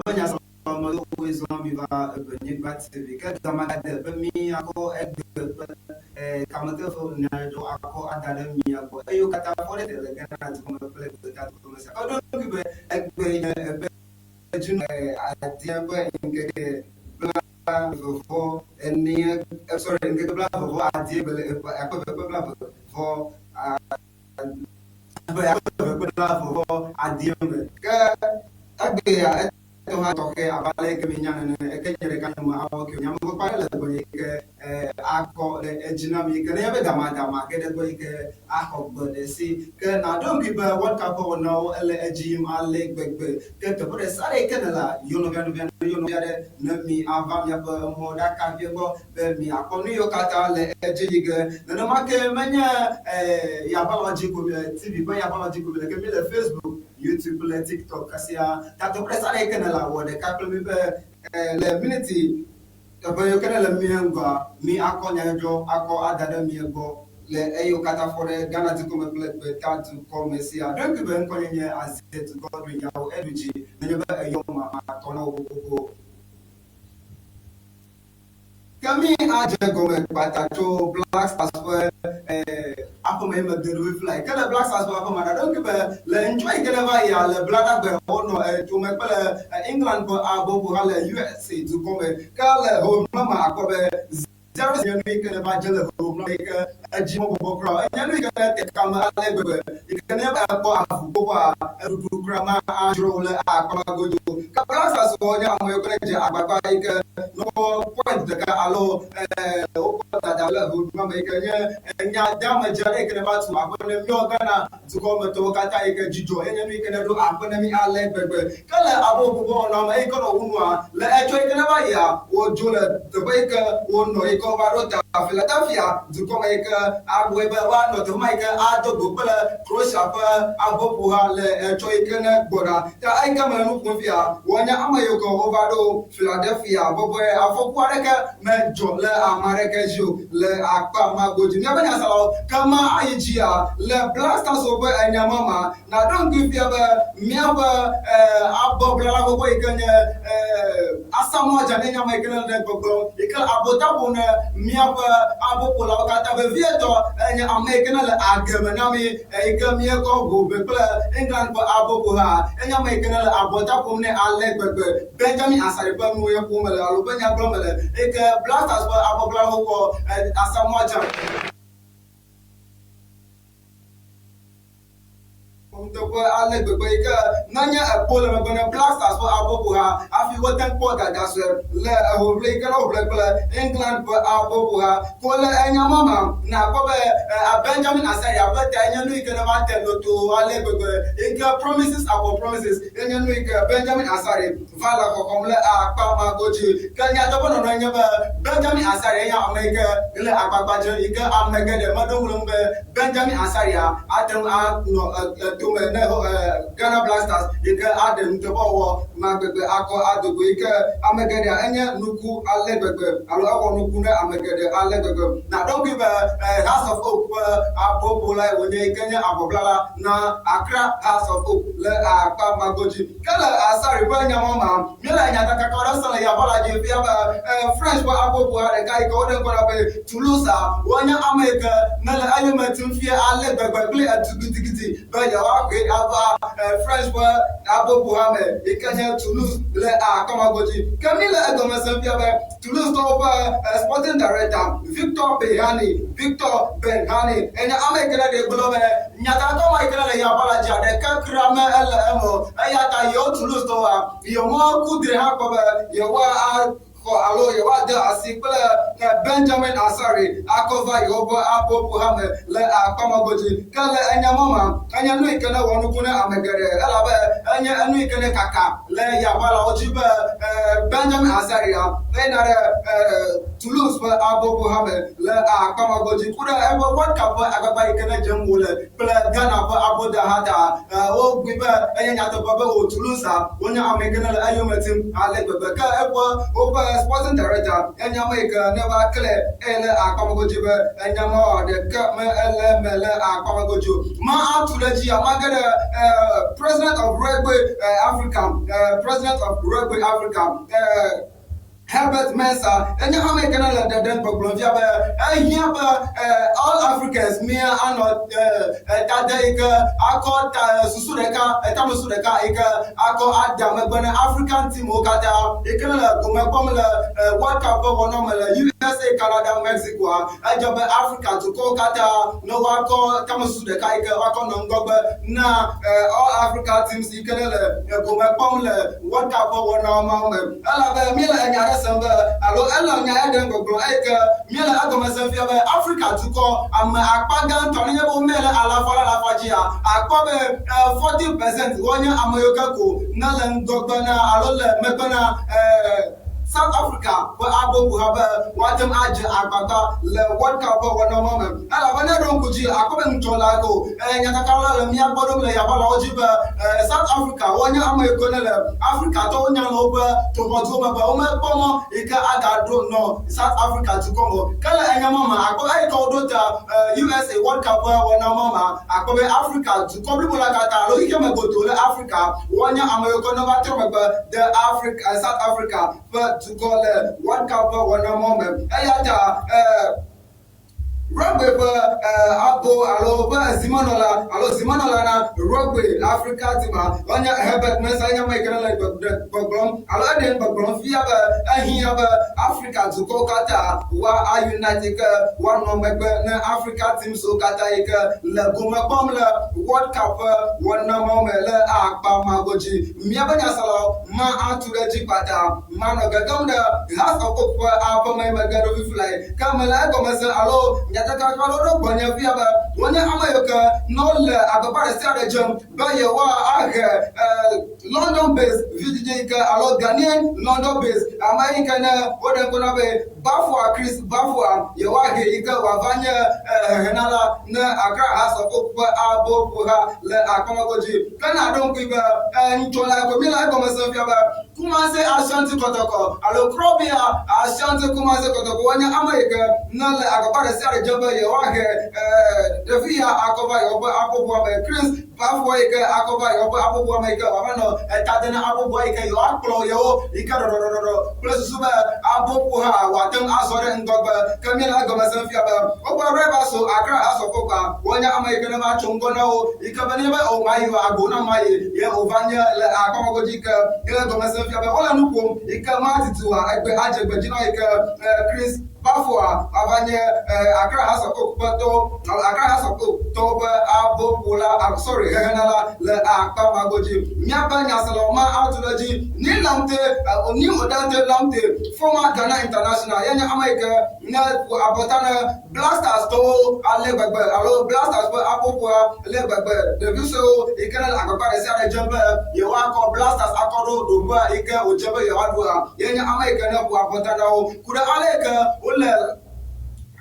Míaƒe nyaselawo zɔa mi va Eʋenyigba TV ke gama gade be míakɔ egbe ƒe kameteƒe nyadzɔdzɔ akɔ ada ɖe mia gbɔ eye wo katã fɔ ɖe te le Ghana dukɔ me kple gbeta dukɔ me sia. Eɖo ŋkui be egbe nye eƒe dzinu adea ƒe ŋkeke 24, sorry, ŋkeke 20 gbe le eƒe akpe eve kple blaeve vɔ ƒe 2020 me. Ke egbea etɔ hã tɔxɛ abe ale yi ke mienya nene, eke nye ɖeka nye me awɔ ke o. Nyamekpekpe aɖe le gbɔnye yi ke akɔ ɖe edzi na mi yi ke nenye be damadama ge ɖe egbɔ yi ke axɔ gbe ɖe si. Ke nàɖo ŋkui be World Cup ƒe wɔnawo ele edzi yim ale gbegbe. Ke teƒe ɖe sia ɖe yi ke nèlea, yɔ nɔvia nɔvia yɔ nɔvia ɖe ne mi ava miaƒe mɔ ɖaka ƒe gbɔ be miakpɔ nu yiwo katã le edzi yi ge. Nenema ke menye yabalɔ dzi ko mile, TV ƒe yabalɔ dzi ko mile ke míle Facebook, YouTube kple TikTok siaa. Ta teƒe ɖe sia ɖe yi ke nèle wɔ ɖeka kple mí be le miniti teƒe yiwo ke nele mía ŋgɔa, mí akɔ nyadzɔdzɔ akɔ ada ɖe mía gbɔ le eyiwo katã fɔ ɖe Ghana dukɔ me kple gbeta dukɔ me siaa. Ɖo ŋkui be ŋkɔnye nye Azetu Godwin Yawo Eɖu dzi nenye be eyɔ ma matɔ na wò kokoko. Ke mí adze gɔme kpata tso Black Stars ƒe aƒeme ye mede ɖo fifla. Ke le Black Stars ƒe aƒeme ɖa, ɖo ŋkui be le ŋtsua yi ke ne va yia le Blaɖagbe wonɔ etome kple England ƒe aboƒoha le USA dukɔ me. Ke le hoʋlimlɔ me akpɔ be zero nye nu yi ke ne va dze le hoʋlimlɔ yi ke edzi mebɔbɔ kura o. Enye nu yi ke ne te kame ale gbegbe yi ke ne ekpɔ avu xoxoa eɖuɖu kura ma adzro wò le akpa ma godo. Ke Black Stars wɔ nye ame yiwo ke ne dze agbagba yi ke ne wokpɔ point ɖeka alo wokpɔ dada le hoʋlimlɔ me yi ke nye nya deamedzi aɖe yi ke ne va tu aƒe ne míɔ Ghana dukɔ me tɔwo katã yi ke dzidzɔ enye nu yi ke ne ɖo aƒe ne mí ale gbegbe. Ke le aboƒoƒowɔnɔa me eyi ke nɔ wu nua, le etsɔ yi ke ne va yia, wodzo le teƒe yi ke wonɔ yi ke wova ɖo ta Philadelphia dukɔ me yi ke awɔe be woanɔ teƒe ma yi ke ado go kple Croatia ƒe aboƒoha le etsɔ yi ke ne gbɔna. Ta eyi ke mele nu ƒom fia, woanye ame yiwo ke wova ɖo Philadelphia bɔbɔe. Afɔku aɖeke medzɔ le ame aɖeke dzi o le akpa ma godzi. Míaƒe nyaselawo, ke ma ayi dzia le Black Stars ƒe enya ma ma, Nàɖo ŋkui fia be míaƒe abɔblala xoxo yi ke nye Asamoah Gyan nye ame yi ke le gbɔgblɔm yi ke le abota ƒom ne míaƒe aboƒolawo katã, vevietɔ enye ame yi ke ne le age me na mí yi ke míekɔ ʋu ʋɛ kple England ƒe aboƒoha. Enye ame yi ke ne le abɔta ƒom nɛ ale gbegbe. Benjamin Asare ƒe nu ye ƒom mele alo ƒe nya gblɔm mele yi ke Black Stars ƒe abɔblala xoxoa Asamoah Gyan. Ŋuteƒe ale gbegbe yi ke nenye ekpo le megbe ne Black Stars ƒe aboƒoha hafi wote ŋu kpɔ dada sue le ehoʋli yi ke ne woʋle kple England ƒe aboƒoha. Ko le enya ma me nakpɔ be Benjamin Asare ƒe tae nye nu yi ke neva te lotoo ale gbegbe yi ke promises upon promises ye nye nu yi ke Benjamin Asare va le xɔxɔm le akpa ma godzi. Ke nyateƒe nɔnɔe nye be Benjamin Asare nye ame yi ke le agbagba dzem yi ke ame geɖe meɖo ŋu ɖe eŋu be Benjamin Asaria ate ŋu anɔ etome ne Ghana Black Stars yi ke aɖe nuteƒewɔwɔ ma gbegbe akɔ ado go yi ke ame geɖea enye nuku ale gbegbe alo ewɔ nuku ne ame geɖe ale gbegbe. Nàɖo ŋkui be Hearts of Oak ƒe aboƒolae wònye yi ke nye abɔblala na Accra Hearts of Oak le akpa ma godzi. Ke le Asari ƒe nya ma mea, míele nyatakaka aɖe sem le Yaʋala dzi fia be French ƒe aboƒoha ɖeka yi ke woɖe ŋkɔ na be Toulouse wonye ame yi ke nele eyome tim fia ale gbegbe kple etu gidigidi be yewoaxɔe ava French ƒe aboƒoha me yi ke nye Toulouse le akɔma godzi. Ke míle egɔme sem fia be Toulouse-tɔwo ƒe sporting director Victor Behani, Victor Benhani, enye ame yi ke ne ɖee gblɔ be nyatakaka ma yi ke nele Yaʋala dzia ɖeke kura me ele eme o eya ta yewo Toulouse-tɔwoa yewomeku dri hã kpɔ be yewoa xɔ alo yewoade asi kple Benjamin Asare akɔ va yewoƒe aboƒoha me le akpa ma godzi. Ke le enya ma mea, enye nu yi ke newɔ nuku ne ame geɖe elabe enye enu yi ke ne kaka le yaʋalawo dzi be Benjamin Asarea eyina ɖe Toulouse ƒe aboƒoha me le akpa ma godzi ku ɖe eƒe World Cup ƒe agbagba yi ke ne dzem wòle kple Ghana ƒe abodeha ta. Wobui be enye nyateƒe be wò Toulouse wonye ame yi ke nele eyome tim ale gbegbe. Ke eƒe woƒe. sporting director enye ame yi ke neva klẽ eye le akpamegodzi be enya ma ɖeke me ele eme le akpamegodzi o. Ma atu ɖe edzi mage ɖe president of Rugby Africa, president of Rugby Africa, Herbert Mensah enye ame yi ke ne le ɖeɖem gbɔgblɔm fia be ehiã be all Africans mía anɔ tade yi ke akɔ ta susu ɖeka etamesusu ɖeka yi ke akɔ ada megbe ne African teamwo katã yi ke ne le gome kpɔm le World Cup ƒe wɔna me le USA, Canada, Mexicoa, edze be Africa dukɔwo katã ne woakɔ tamesusu ɖeka yi ke woakɔ nɔ ŋgɔgbe na all Africa teams yi ke ne le gome kpɔm le World Cup ƒe wɔnawo mawo me. Elabe míele enya aɖe sem be, alo ele nya ya ɖem gbɔgblɔ eyi ke míele egɔme sem fia be Afrika dukɔ ame akpa gãtɔ nenye be womee le alafa ɖe alafa dzia, àkpɔ be 40% wonye ame yiwo ke ko ne le ŋgɔgbe na alo le megbe na South Africa ƒe aboƒoha be woate ŋu adze agbagba le World Cup ƒe wɔna ma me. Elabe ne èɖo ŋku dzi, àkpɔ be ŋutsɔ la ko nyatakaka la le mía gbɔ ɖom le yaʋalawo dzi be South Africa wonye ame yiwo ke ne le Afrikatɔwo nya le woƒe toxɔduwo me be womekpɔ mɔ yi ke agaɖo nɔ South Africa dukɔ me o. Ke le enya ma me, àkpɔ eyi ke woɖo ta USA World Cup ƒe wɔna ma mea, àkpɔ be Africa dukɔ blibo la katã alo xexea me godoo le Afrika wonye ame yiwo ke ne va trɔ megbe de Afrika, South Africa ƒe dukɔ le World Cup ƒe wɔna ma me. Eya ta Rugby ƒe abo alo ƒe zimenɔla alo zimenɔla na Rugby Africa team a wonye Herbert Mensah enye ame yi ke ne le gbɔgblɔm alo eɖe gbɔgblɔm fia be ehiã be Africa dukɔwo katã woa unite yi ke woanɔ megbe ne Africa teams wo katã yi ke le gome kpɔm le World Cup ƒe wɔna mawo me le akpa ma godzi. Míaƒe nyaselawo ma atu ɖe edzi kpata manɔ gegem ɖe House of Hope ƒe aƒeme yi mege ɖo fifi lae. Ke mele egɔme se alo nyatakaka aɖewo ɖo gbɔnye fia be wonye ame yiwo ke ne wole agbagba ɖe sia ɖe dzem be yewoahe London based vidzidzi yi ke alo Ghanaian London based ame yi ke ne woɖe ŋkɔ na be Baffour Chris Baffour yewoahe yi ke wòava nye hehenala ne Accra Hearts of Oak ƒe aboƒoha le akpamagodzi. Ke naɖo ŋkui be ŋutsɔ la ko míele egɔme sem fia be Kumasi Ashanti Kɔtɔkɔ alo Krobia Ashanti Kumasi Kɔtɔkɔ wonye ame yi ke ne le agbagba ɖe sia ɖe dzem be yewoahe ɖevi ya akɔ va yewoƒe aƒoƒoa me. Chris Baffour yi ke akɔ va yewoƒe aƒoƒoa me yi ke wòava nɔ eta dem na aƒoƒoa yi ke yewoakplɔ yewo yi ke ɖɔɖɔɖɔɖɔ kple susu be aboƒoha wòate ŋu azɔ ɖe ŋgɔgbe. Ke míele egɔme sem fia be woƒe Reba so Accra Asɔfoka wonye ame yi ke neva tso ŋgɔ na wo yi ke be nenye be eo mayi o agbo na mayi ye wòva nye le akpamagodzi ke míele egɔme sem fia be wole nu ƒom yi ke madidi oa egbe adze gbe dzi na wo yi ke Chris Baffour ava nye Accra House of Oak ƒe tɔwo alo Accra House of Oak tɔwo ƒe aboƒola sorry hehenala le akpamagodzi. Míaƒe nyaselawo ma atu ɖe edzi. Nii Lamptey, Nii Odante Lamptey, former Ghana international ye nye ame yi ke ne ƒo abɔta na Black Stars tɔwo ale gbegbe alo Black Stars ƒe aƒoƒoa le gbegbe. Ɖevi suewo yi ke ne le agbagba ɖe sia ɖe dzem be yewoakɔ Black Stars akɔ ɖo ɖoƒea yi ke wòdze be yewoaɖoa, ye nye ame yi ke ne ƒo abɔta na wo. Ku ɖe ale yi ke wole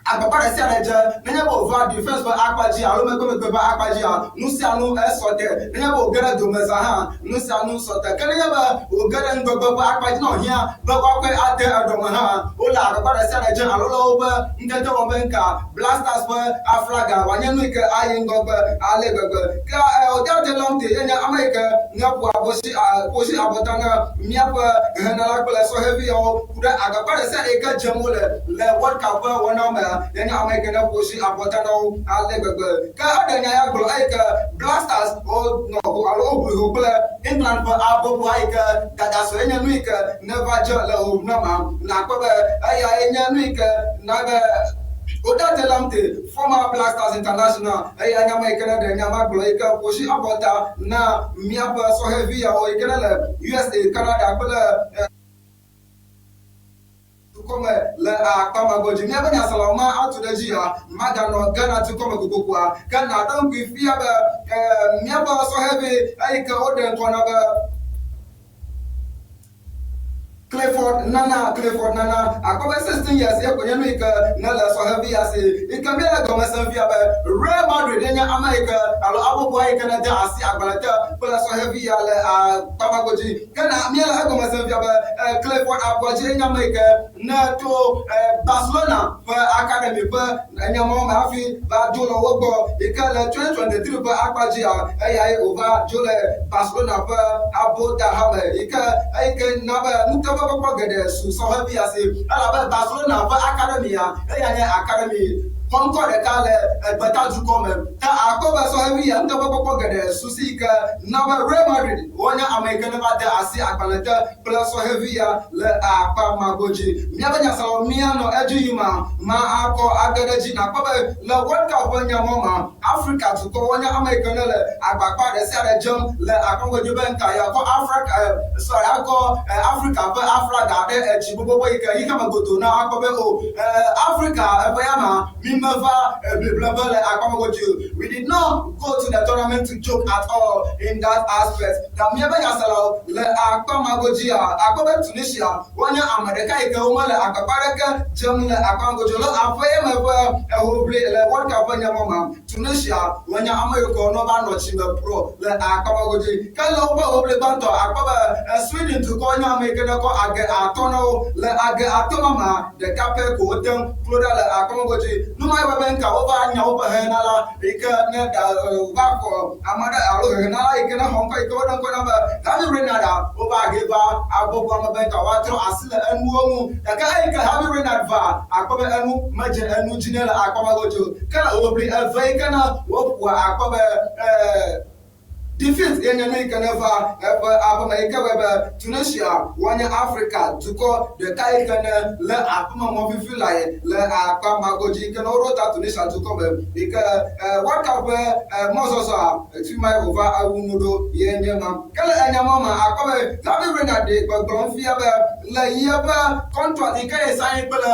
agbagba ɖe sia ɖe dze nenye be wòva defense ƒe akpa dzi alo megbemegbe ƒe akpa dzia, nu sia nu esɔ te. Nenye be wòge ɖe domeza hã, nu sia nu sɔ te. Ke nenye be wòge ɖe ŋgɔgbe ƒe akpa dzi ne wòhiã be woakɔe ade eɖɔme hã, wole agbagba ɖe sia ɖe dze alo le woƒe ŋutete wɔm be ŋka Black Stars ƒe aflaga wòanye nu yi ke ayi ŋgɔgbe ale gbegbe. Ke Odate Lamptey ye nye ame yi ke ne ƒoa ƒosi abɔta na míaƒe hehenala kple sɔhɛviawo ku ɖe agbagba ɖe sia ɖe yi ke dzem wole le World Cup ƒe wɔnawo mea, ye nye ame yi ke ne ƒo si abɔta na wo ale gbegbe. Ke eɖe nya ya gblɔ eyi ke Black Stars wonɔ ho alo woʋli ho kple England ƒe aboƒoha yi ke dadasɔ ye nye nu yi ke neva dze le hoʋuna ma. Nàkpɔ be eyae nye nu yi ke na be Odate Lamptey, former Black Stars international, eya nye ame yi ke ne ɖe nya ma gblɔ yi ke ƒo si abɔta na míaƒe sɔhɛvi yawo yi ke ne le USA, Canada kple dukɔ me le akpa ma godzi. Míaƒe nyaselawo ma atu ɖe edzi ya maganɔ Ghana dukɔ me kokokoa, ke nàɖo ŋkui fia be míaƒe sɔhɛvi eyi ke woɖe ŋkɔ na be Clifford Nana, Clifford Nana, akpɔ be 16 years ye ko nye nu yi ke nele sɔhɛvi ya si yi ke míele gɔme sem fia be Real Madrid ye nye ame yi ke alo aboboa yi ke nede asi agbalẽ te kple sɔhɛvi ya le akpa. magodzi. Ke na míele egɔme sem fia be Clifford Aboagye ye nye ame yi ke ne to Barcelona ƒe academy ƒe enyamawo me hafi va dzo le wo gbɔ yi ke le 2023 ƒe akpa dzia, eyae wòva dzo le Barcelona ƒe abodaha me yi ke eyi ke na be nuteƒekpɔkpɔ geɖe su sɔhɛvia si elabe Barcelona ƒe academia eya nye academy xɔŋkɔ ɖeka le gbetadukɔ me. Ke àkpɔ be sɔhɛvia nuteƒekpɔkpɔ geɖe su si yi ke na be Real Madrid wonye ame yi ke neva de asi agbalẽ te kple sɔhɛvi ya le akpa ma godzi. Míaƒe nyaselawo míanɔ edzi yim ma ma akɔ age ɖe edzi nàkpɔ be le World Cup ƒe nyamɔ ma, Afrika dukɔwo nye ame yi ke ne le agbagba ɖe sia ɖe dzem le akpa godzi be ŋka yeakɔ Afrika sorry akɔ Afrika ƒe aflaga ɖe edzi bobobo yi ke xexeame godoo na woakpɔ be o Afrika eƒe ya ma mi meva ʋiʋle be le akpa ma godzi o. We did not go to the tournament to joke at all in that aspect. Ta míaƒe nyaselawo le akpa ma godzia, akpɔ be Tunisia wonye ame ɖeka yi ke womele agbagba aɖeke dzem le akpa ma godzi o. Le aƒe me ƒe hoʋli le World Cup ƒe nyamɔ ma, Tunisia wonye ame yiwo ke wonɔ va nɔ tsi me pro le akpa ma godzi. Ke le woƒe hoʋli gbãtɔ, akpɔ be Sweden dukɔ nye ame yi ke nekɔ age atɔ na wo. Le age atɔ ma mea, ɖeka pɛ ko wote ŋu klo ɖa le akpa ma godzi. Nu ma wɔe be ŋka wova nya woƒe hehenala yi ke ne ɖa va xɔ ame aɖe alo hehenala yi ke ne xɔ ŋkɔ yi ke woɖe ŋkɔ na be Harvey Renard a, wova hɛ va abɔbɔa me be ŋka woatrɔ asi le enuwo ŋu. Gake eyi ke Harvey Renard va, akpɔ be enu medze enu dzi nɛ le akpa ma godzi o. Ke le hoʋli eve yi ke ne woƒoa akpɔ be Defeat ye nye nu yi ke neva eƒe aƒeme yi ke wɔe be Tunisia woanye Afrika dukɔ ɖeka yi ke ne le aƒeme mɔ vivi lae le akpa ma godzi yi ke ne woɖo ta Tunisia dukɔ me yi ke World Cup ƒe mɔzɔzɔa fi mae wòva ewu nu ɖo ye nye ma. Ke le enya ma me akpɔ be Xavi Reynard ɖee gbɔgblɔm fia be le yeƒe contract yi ke ye sign kple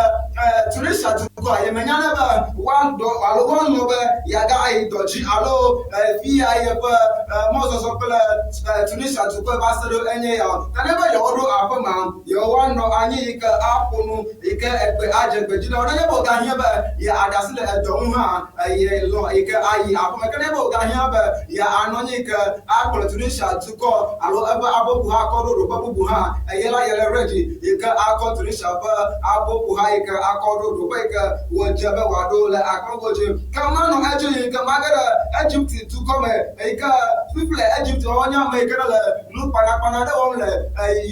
Tunisia dukɔa, yemenya ne be woadɔ alo woalɔ̃ be yeaga ayi dɔ dzi alo fi ya yeƒe mɔzɔzɔ kple Tunisia dukɔe va se ɖo enye ya o. Ta ne be yewoɖo aƒe ma, yewoanɔ anyi yi ke aƒo nu yi ke egbe adze gbe dzi na wo. Nenye be wògahiã be yeaɖe asi le edɔ ŋu hã, yelɔ̃ yi ke ayi aƒeme. Ke nenye be wògahiã be yeanɔ anyi yi ke akplɔ Tunisia dukɔ alo eƒe aboƒoha akɔ ɖo ɖoƒe bubu hã, eye la yele ready yi ke akɔ Tunisia ƒe aboƒoha yi ke akɔ ɖo ɖoƒe yi ke wòdze be wòaɖo le akpa godzi. Ke manɔ edzi yi ke mage ɖe Egipte dukɔ me yi ke fifi le Egipte wonye ame yi ke ne le nu kpanakpana ɖe wɔm le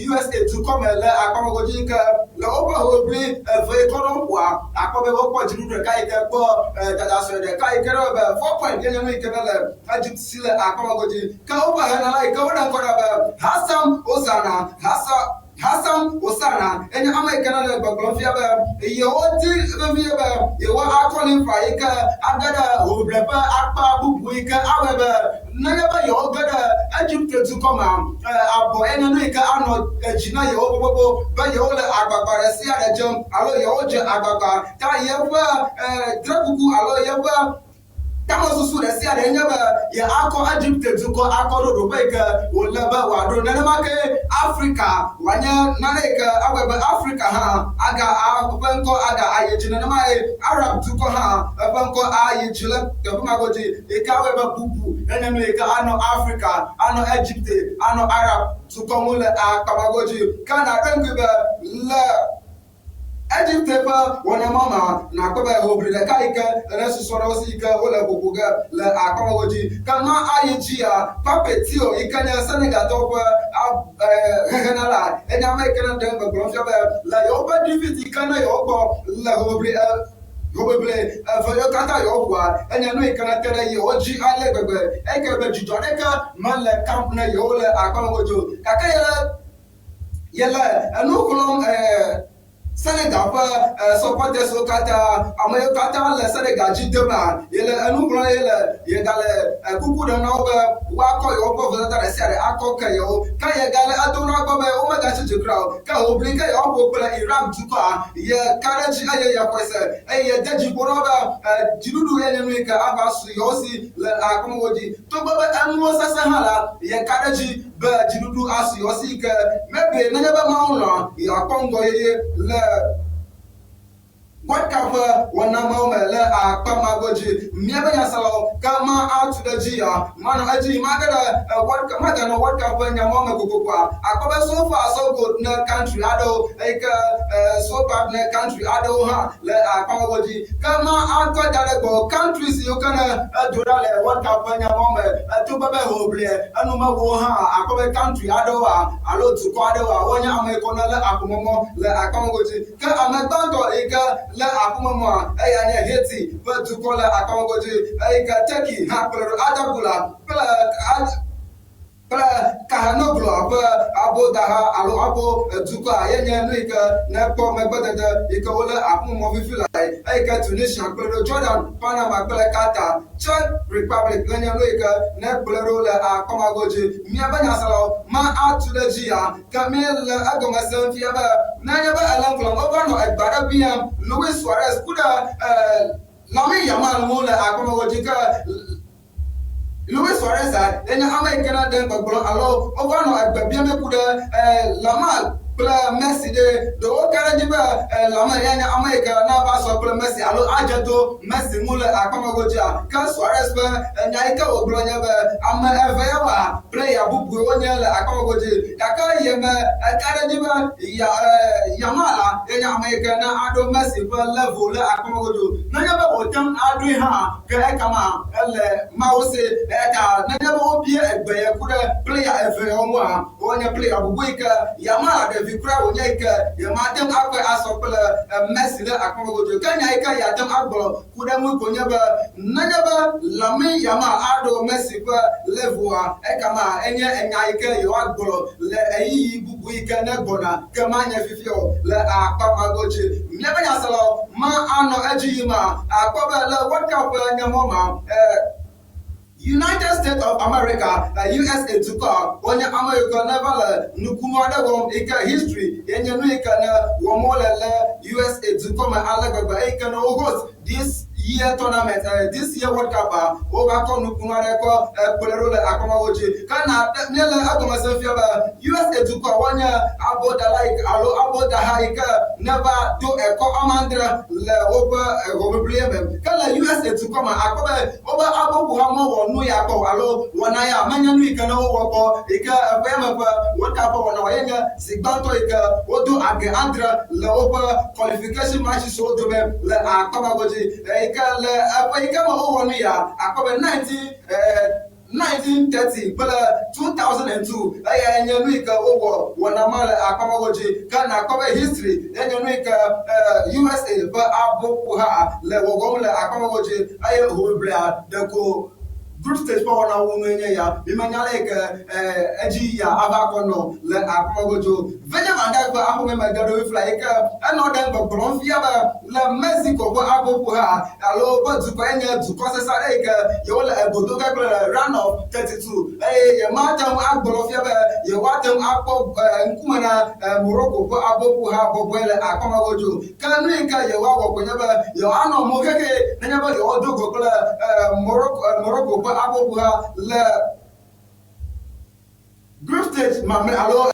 USA dukɔ me le akpa godzi yi ke le woƒe hoʋiʋli eve yi ke woɖo ƒoa, akpɔ be wokpɔ dziɖuɖu ɖeka yi ke kpɔ dadasɔe ɖeka yi ke ɖe be four point ye nye nu yi ke ne le Egypt si le akpa godzi. Ke woƒe henala yi ke woɖe ŋkɔ na be Hassan Osana, Hasa, Hassan Osana, enye ame yi ke nele gbɔgblɔm fia be yewodi vevie be yewoakɔ lifa yi ke age ɖe hoʋiʋlia ƒe akpa bubu yi ke awɔe be nenye be yewoge ɖe Egipte dukɔ mea, abɔ enye nu yi ke anɔ edzi na yewo bobobo be yewole agbagba ɖe sia ɖe dzem alo yewodze agbagba ta yeƒe drekuku alo yeƒe Tamesusu ɖe sia ɖe nye be yeakɔ Egipte dukɔ akɔ ɖo ɖoƒe yi ke wòle be wòaɖo. Nenema kee Afrika wòanye nane yi ke awɔe be Afrika hã aga eƒe ŋkɔ aga ayi dzi. Nenemae Arab dukɔ hã eƒe ŋkɔ ayi dzi le teƒe ma godzi yi ke awɔe be bubu nenye nu yi ke anɔ Afrika, anɔ Egipte, anɔ Arab dukɔ ŋu le akpa ma godzi. Ke nàɖo ŋkui be le Egipte ƒe wɔna ma mea, nàkpɔ be hoʋli ɖeka yi ke le susɔ ɖe wo si yi ke wole ƒoƒo ge le akɔmewo dzi. Ke ma ayi dzia, Pape Thiaw yi ke nye Senegaltɔwo ƒe hehenala, enye ame yi ke ne ɖem gbɔgblɔm fia be le yewoƒe defeat yi ke ne yewogbɔ le hoʋiʋli hoʋiʋli eve yiwo katã yewoƒoa, enye nu yi ke ne te ɖe yewo dzi ale gbegbe eyi ke be dzidzɔ aɖeke mele camp ne yewo le akɔmewo dzi o. Gake yele Yele enu xlɔ̃m Senegal ƒe supporterswo katã, ame yiwo katã le Senegal dzi dema, yele enu xlɔ̃m ye le yegale kuku ɖem na wo be woakɔ yewoƒe vodada ɖe sia ɖe akɔ ke yewo. Ke yegale edo na wo gbɔ be womegatsi dzi kura o. Ke hoʋli ke yewoaƒo kple Iraq dukɔa, yeka ɖe edzi eye yexɔe se eye yede dzi ƒo na wo be dziɖuɖu ye nye nu yi ke ava su yewo si le akɔmewo dzi. Togbɔ be enuwo sesẽ hã la, yeka ɖe edzi be dziɖuɖu asu yewo si yi ke mebe nenye be Mawu lɔ̃a, yewoakpɔ ŋgɔyeye le World Cup ƒe wɔnamewo me le akpa ma godzi. Míaƒe nyaselawo ke ma atu ɖe edzi ya manɔ edzi yi mage ɖe World Cup maganɔ World Cup ƒe nyamawo me kokokoa. Akpɔ be so far so good ne country aɖewo eyi ke so bad ne country aɖewo hã le akpa ma godzi. Ke ma atɔ da ɖe gbɔ countries yiwo ke ne edo ɖa le World Cup ƒe nyamawo me togbɔ be hoʋlia enu mewo hã akpɔ be country aɖewoa alo dukɔ aɖewoa wonye ame yiwo ke ne lé aƒomɔmɔ le akpa ma godzi. Ke ame gbãtɔ yi ke lé aƒumemɔa, eya nye Haiti ƒe dukɔ le akpa godzi, eyi ke Turkey hã kplɔe ɖo. Adagula kple kple Kahanogloa ƒe abodaha alo abo dukɔa ye nye nu yi ke nekpɔ megbedede yi ke wolé aƒumemɔ fifi lae. Eyi ke Tunisia kplɔe ɖo, Jordan, Panama kple Qatar. Czech Republic le nye nu yi ke nekplɔe ɖo le akpa ma godzi. Míaƒe nyaselawo ma atu ɖe edzi ya. Ke míele egɔme sem fia be nenye be ele ŋgɔ wova nɔ egbe aɖe biam Luis Suarez ku ɖe Lamine Yamal ŋu le akpɔmewo dzi ke Luis Suarez ye nye ame yi ke na ɖe gbɔgblɔ alo wova nɔ egbe biam ku ɖe Yamal kple Messi ɖe ɖewo ka ɖe edzi be Lamine ya nye ame yi ke na va sɔ kple Messi alo adze to Messi ŋu le akpɔmewo dzia ke Suarez ƒe nya yi ke wògblɔ nye be ame eve ya wa Player bubue wonye le akpa godzi gake yeme eka ɖe edzi be ya Yamal la ye nye ame yi ke ne aɖo Messi ƒe level le akpa godzi o. Nenye be wòte ŋu aɖoe hã ke ekema ele Mawu si. Eyata nenye be wobia egbe ye ku ɖe player eveawo ŋua, wonye player bubu yi ke Yamal ɖevi kura wònye yi ke yemate ŋu akpɔe asɔ kple Messi le akpa godzi o. Ke nya yi ke yeate ŋu agblɔ ku ɖe eŋu koe nye be, nenye be Lamine Yamal aɖo Messi ƒe level-a, ekema enye nya yi ke yewoagblɔ le ɣeyiɣi bubu yi ke ne gbɔna, ke manye fifia o, le akpa ma godzi. Míaƒe nyaselawo ma anɔ edzi yim akpɔ be le World Cup ƒe nyamɔ ma, United States of America, USA dukɔa, wonye ame yi ke neva le nukunu aɖe wɔm yi ke history ye nye nu yi ke ne wɔm wole le USA dukɔ me ale gbegbe eyi ke ne wo host this year tournament, this year World Cup a, wova kɔ nukunu aɖe kɔ kplɔe ɖo le akɔmawo dzi. Ke na míele egɔme sem fia be USA dukɔa wonye abɔdala yi ke alo abɔdaha yi ke neva do ekɔ ame adre le woƒe hoʋiʋlia me. Ke le USA dukɔ me akpɔ be Wobe aboƒoha mewɔ nu ya kpɔ o alo wɔna ya menye nu yi ke ne wowɔ kpɔ yi ke eƒe ya me ƒe World Cup ƒe wɔna o ye nye zi gbãtɔ yi ke wodo age adre le woƒe qualification matches wo dome le akpa ma godzi yi ke le eƒe yi ke me wowɔ nu ya akpɔ be 19 1930 kple 2002 eyae nye nu yi ke wowɔ wɔna ma le akpa ma godzi. Ke nàkpɔ be history ye nye nu yi ke USA ƒe aboƒoha le wɔwɔm le akpa ma godzi eye hoʋiʋlia ɖeko group stage ƒe wɔna wu nue nye ya. Mímenya ale yi ke edzi ya ava kɔ nɔ le akpa ma godzi o. Virgil van Dijk ƒe aƒeme me ge ɖo fifia yi ke enɔ ɖem gbɔgblɔm fia be le Mexico ƒe aboƒoha alo ƒe dukɔ ye nye dukɔ sesẽ aɖe yi ke yewole ego do ge kple le round of 32 eye yemate ŋu agblɔ fia be yewoate ŋu akpɔ ŋkume na Morocco ƒe aboƒoha bɔbɔe le akpa ma godo. Ke nu yi ke yewoawɔ koe nye be yewoanɔ mo xexe nenye be yewodo go kple Morocco ƒe aboƒoha le Group stage mamlɛ alo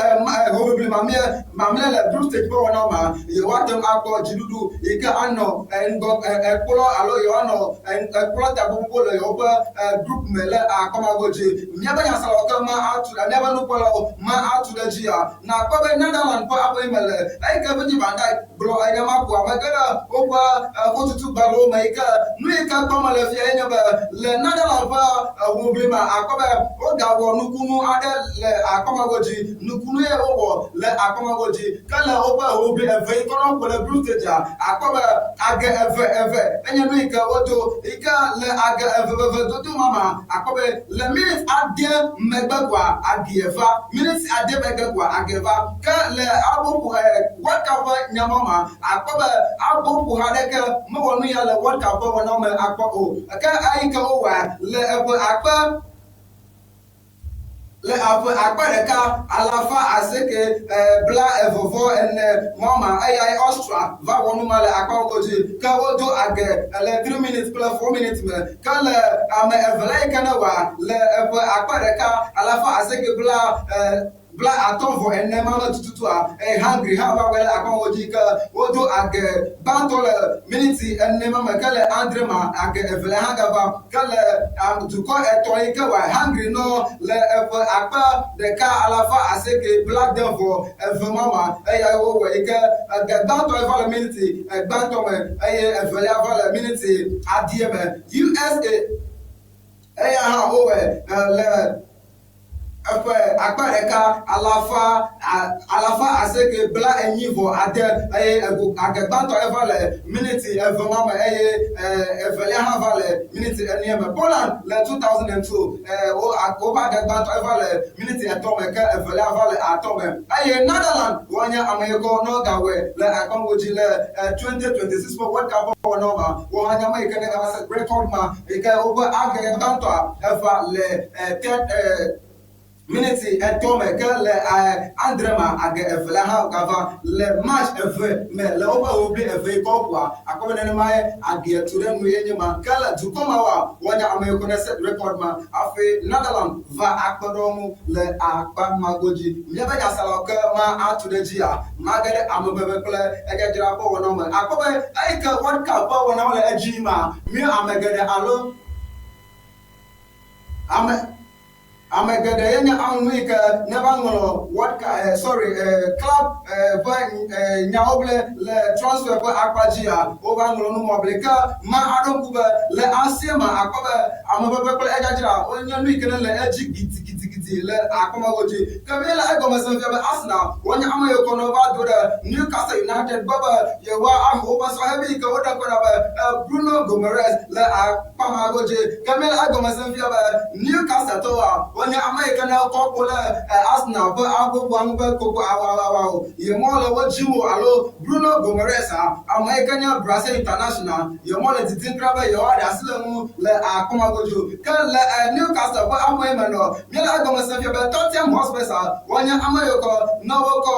hoʋiʋli mamlɛ mamlɛ le group stage ƒe wɔna ma, yewoate ŋu akpɔ dziɖuɖu yi ke anɔ ŋgɔ ekplɔ alo yewoanɔ ekplɔ ta gbogbo le yewoƒe group me le akpa ma godzi. Míaƒe nyaselawo ke ma atu míaƒe nukpɔlawo ma atu ɖe edzia. Nàkpɔ be Netherlands ƒe aƒe yi me le eyi ke Virgil van Dijk gblɔ enya ma ko ame ge ɖe woƒe xotutu gbalẽwo me yi ke nu yi ke kpɔm mele fia ye nye be le Netherlands ƒe hoʋiʋli me akpɔ be wogawɔ nukunu aɖe le akpa ma godzi. Nukunu ye wowɔ le akpa ma godzi. Ke le woƒe hoʋiʋli eve yi ke wonɔ ƒo le group stage-a, akpɔ be age eve eve enye nu yi ke wodo yi ke le age eveveve dodo ma mea, akpɔ be le miniti ade megbe koa agie va, miniti ade megbe koa agie va. Ke le aboƒo e World Cup ƒe nyamɔ mea, akpɔ be aboƒoha aɖeke mewɔ nu ya le World Cup ƒe wɔnawo me akpɔ o. Ke eyi ke wowɔa le eƒe akpe Le aƒe akpe ɖeka alafa asieke bla eve vɔ ene mɔ ma, eyae Austria va wɔ nu ma le akpawo godzi. Ke wodo age le three minutes kple four minutes me. Ke le ame evelia yi ke ne wɔa le eƒe akpe ɖeka alafa asieke bla. 34 ma me tututua, eye Hungary hã va wɔe le akpa wo dzi ke wodo age gbãtɔ le miniti ene ma me ke le adre ma age evelia hã gava ke le dukɔ etɔ̃ yi ke wɔ Hungary nɔ le eƒe 1882 ma ma eya wowɔ yi ke ege gbãtɔ va le miniti gbãtɔ me eye evelia va le miniti adie me. USA eya hã wowɔe le eƒe 1840 eye ego age gbãtɔ eva le miniti eve ma me eye evelia hã va le miniti ene me. Poland le 2002 wo woƒe age gbãtɔ eva le miniti etɔ̃ me ke evelia va le atɔ̃ me eye Netherland wonye ame yi ke ne wogawɔe le akpaŋgo dzi le 2026 ƒe World Cup ƒe wɔnawo ma wo hã nye ame yi ke ne gava se record ma yi ke woƒe age gbãtɔa eva le te miniti etɔ̃ me ke le adre ma age evelia hã gava le match eve me le woƒe hoʋli eve yi ke woƒoa akpɔ be nenema ye agia tu ɖe nu ye nye ma ke le dukɔ ma woa woanye ame yiwo ke ne set record ma hafi Netherland va akpe ɖe wo ŋu le akpa ma godzi. Míaƒe nyaselawo ke ma atu ɖe edzia mage ɖe amebebe kple edzadzra ƒe wɔnawo me. Akpɔ be eyi ke World Cup ƒe wɔnawo le edzi yim ma, mí ame geɖe alo ame ame geɖe ye nye anu yi ke neva ŋlɔ World Cup, eh, sorry, eh, club eh, ƒe eh, nyawo ble le transfer ƒe akpa dzia, wova ŋlɔ nu mɔ ble ke ma aɖo ŋku be le asie ma akpɔ be amebebe kple edzadzra wonye nu yi ke ne le edzi gidigidigidi le akpɔmewo dzi. Ke mi le egɔme sem fia be Arsenal wonye ame yiwo ke ne wova do ɖe Newcastle United gbɔ be yewoa aho woƒe sɔhɛ vi yi ke woɖe kɔ na be Bruno Gomes le akpa ma godzi. Ke mi le egɔme sem fia be Newcastle tɔwoa wonye ame yi ke ne wokɔ kpo le Arsenal ƒe agbogboa ŋu be koko awawawawo yemɔ le wo dzi o alo Bruno Gomes ame yi ke nye Brazil international yemɔ le didim kura be yewoaɖe asi le ŋu le akpa ma godzi o. Ke le Newcastle ƒe aƒe me nɔ míele egɔme sem fia be Tottenham Hotspurs wonye ame yiwo ke ne wokɔ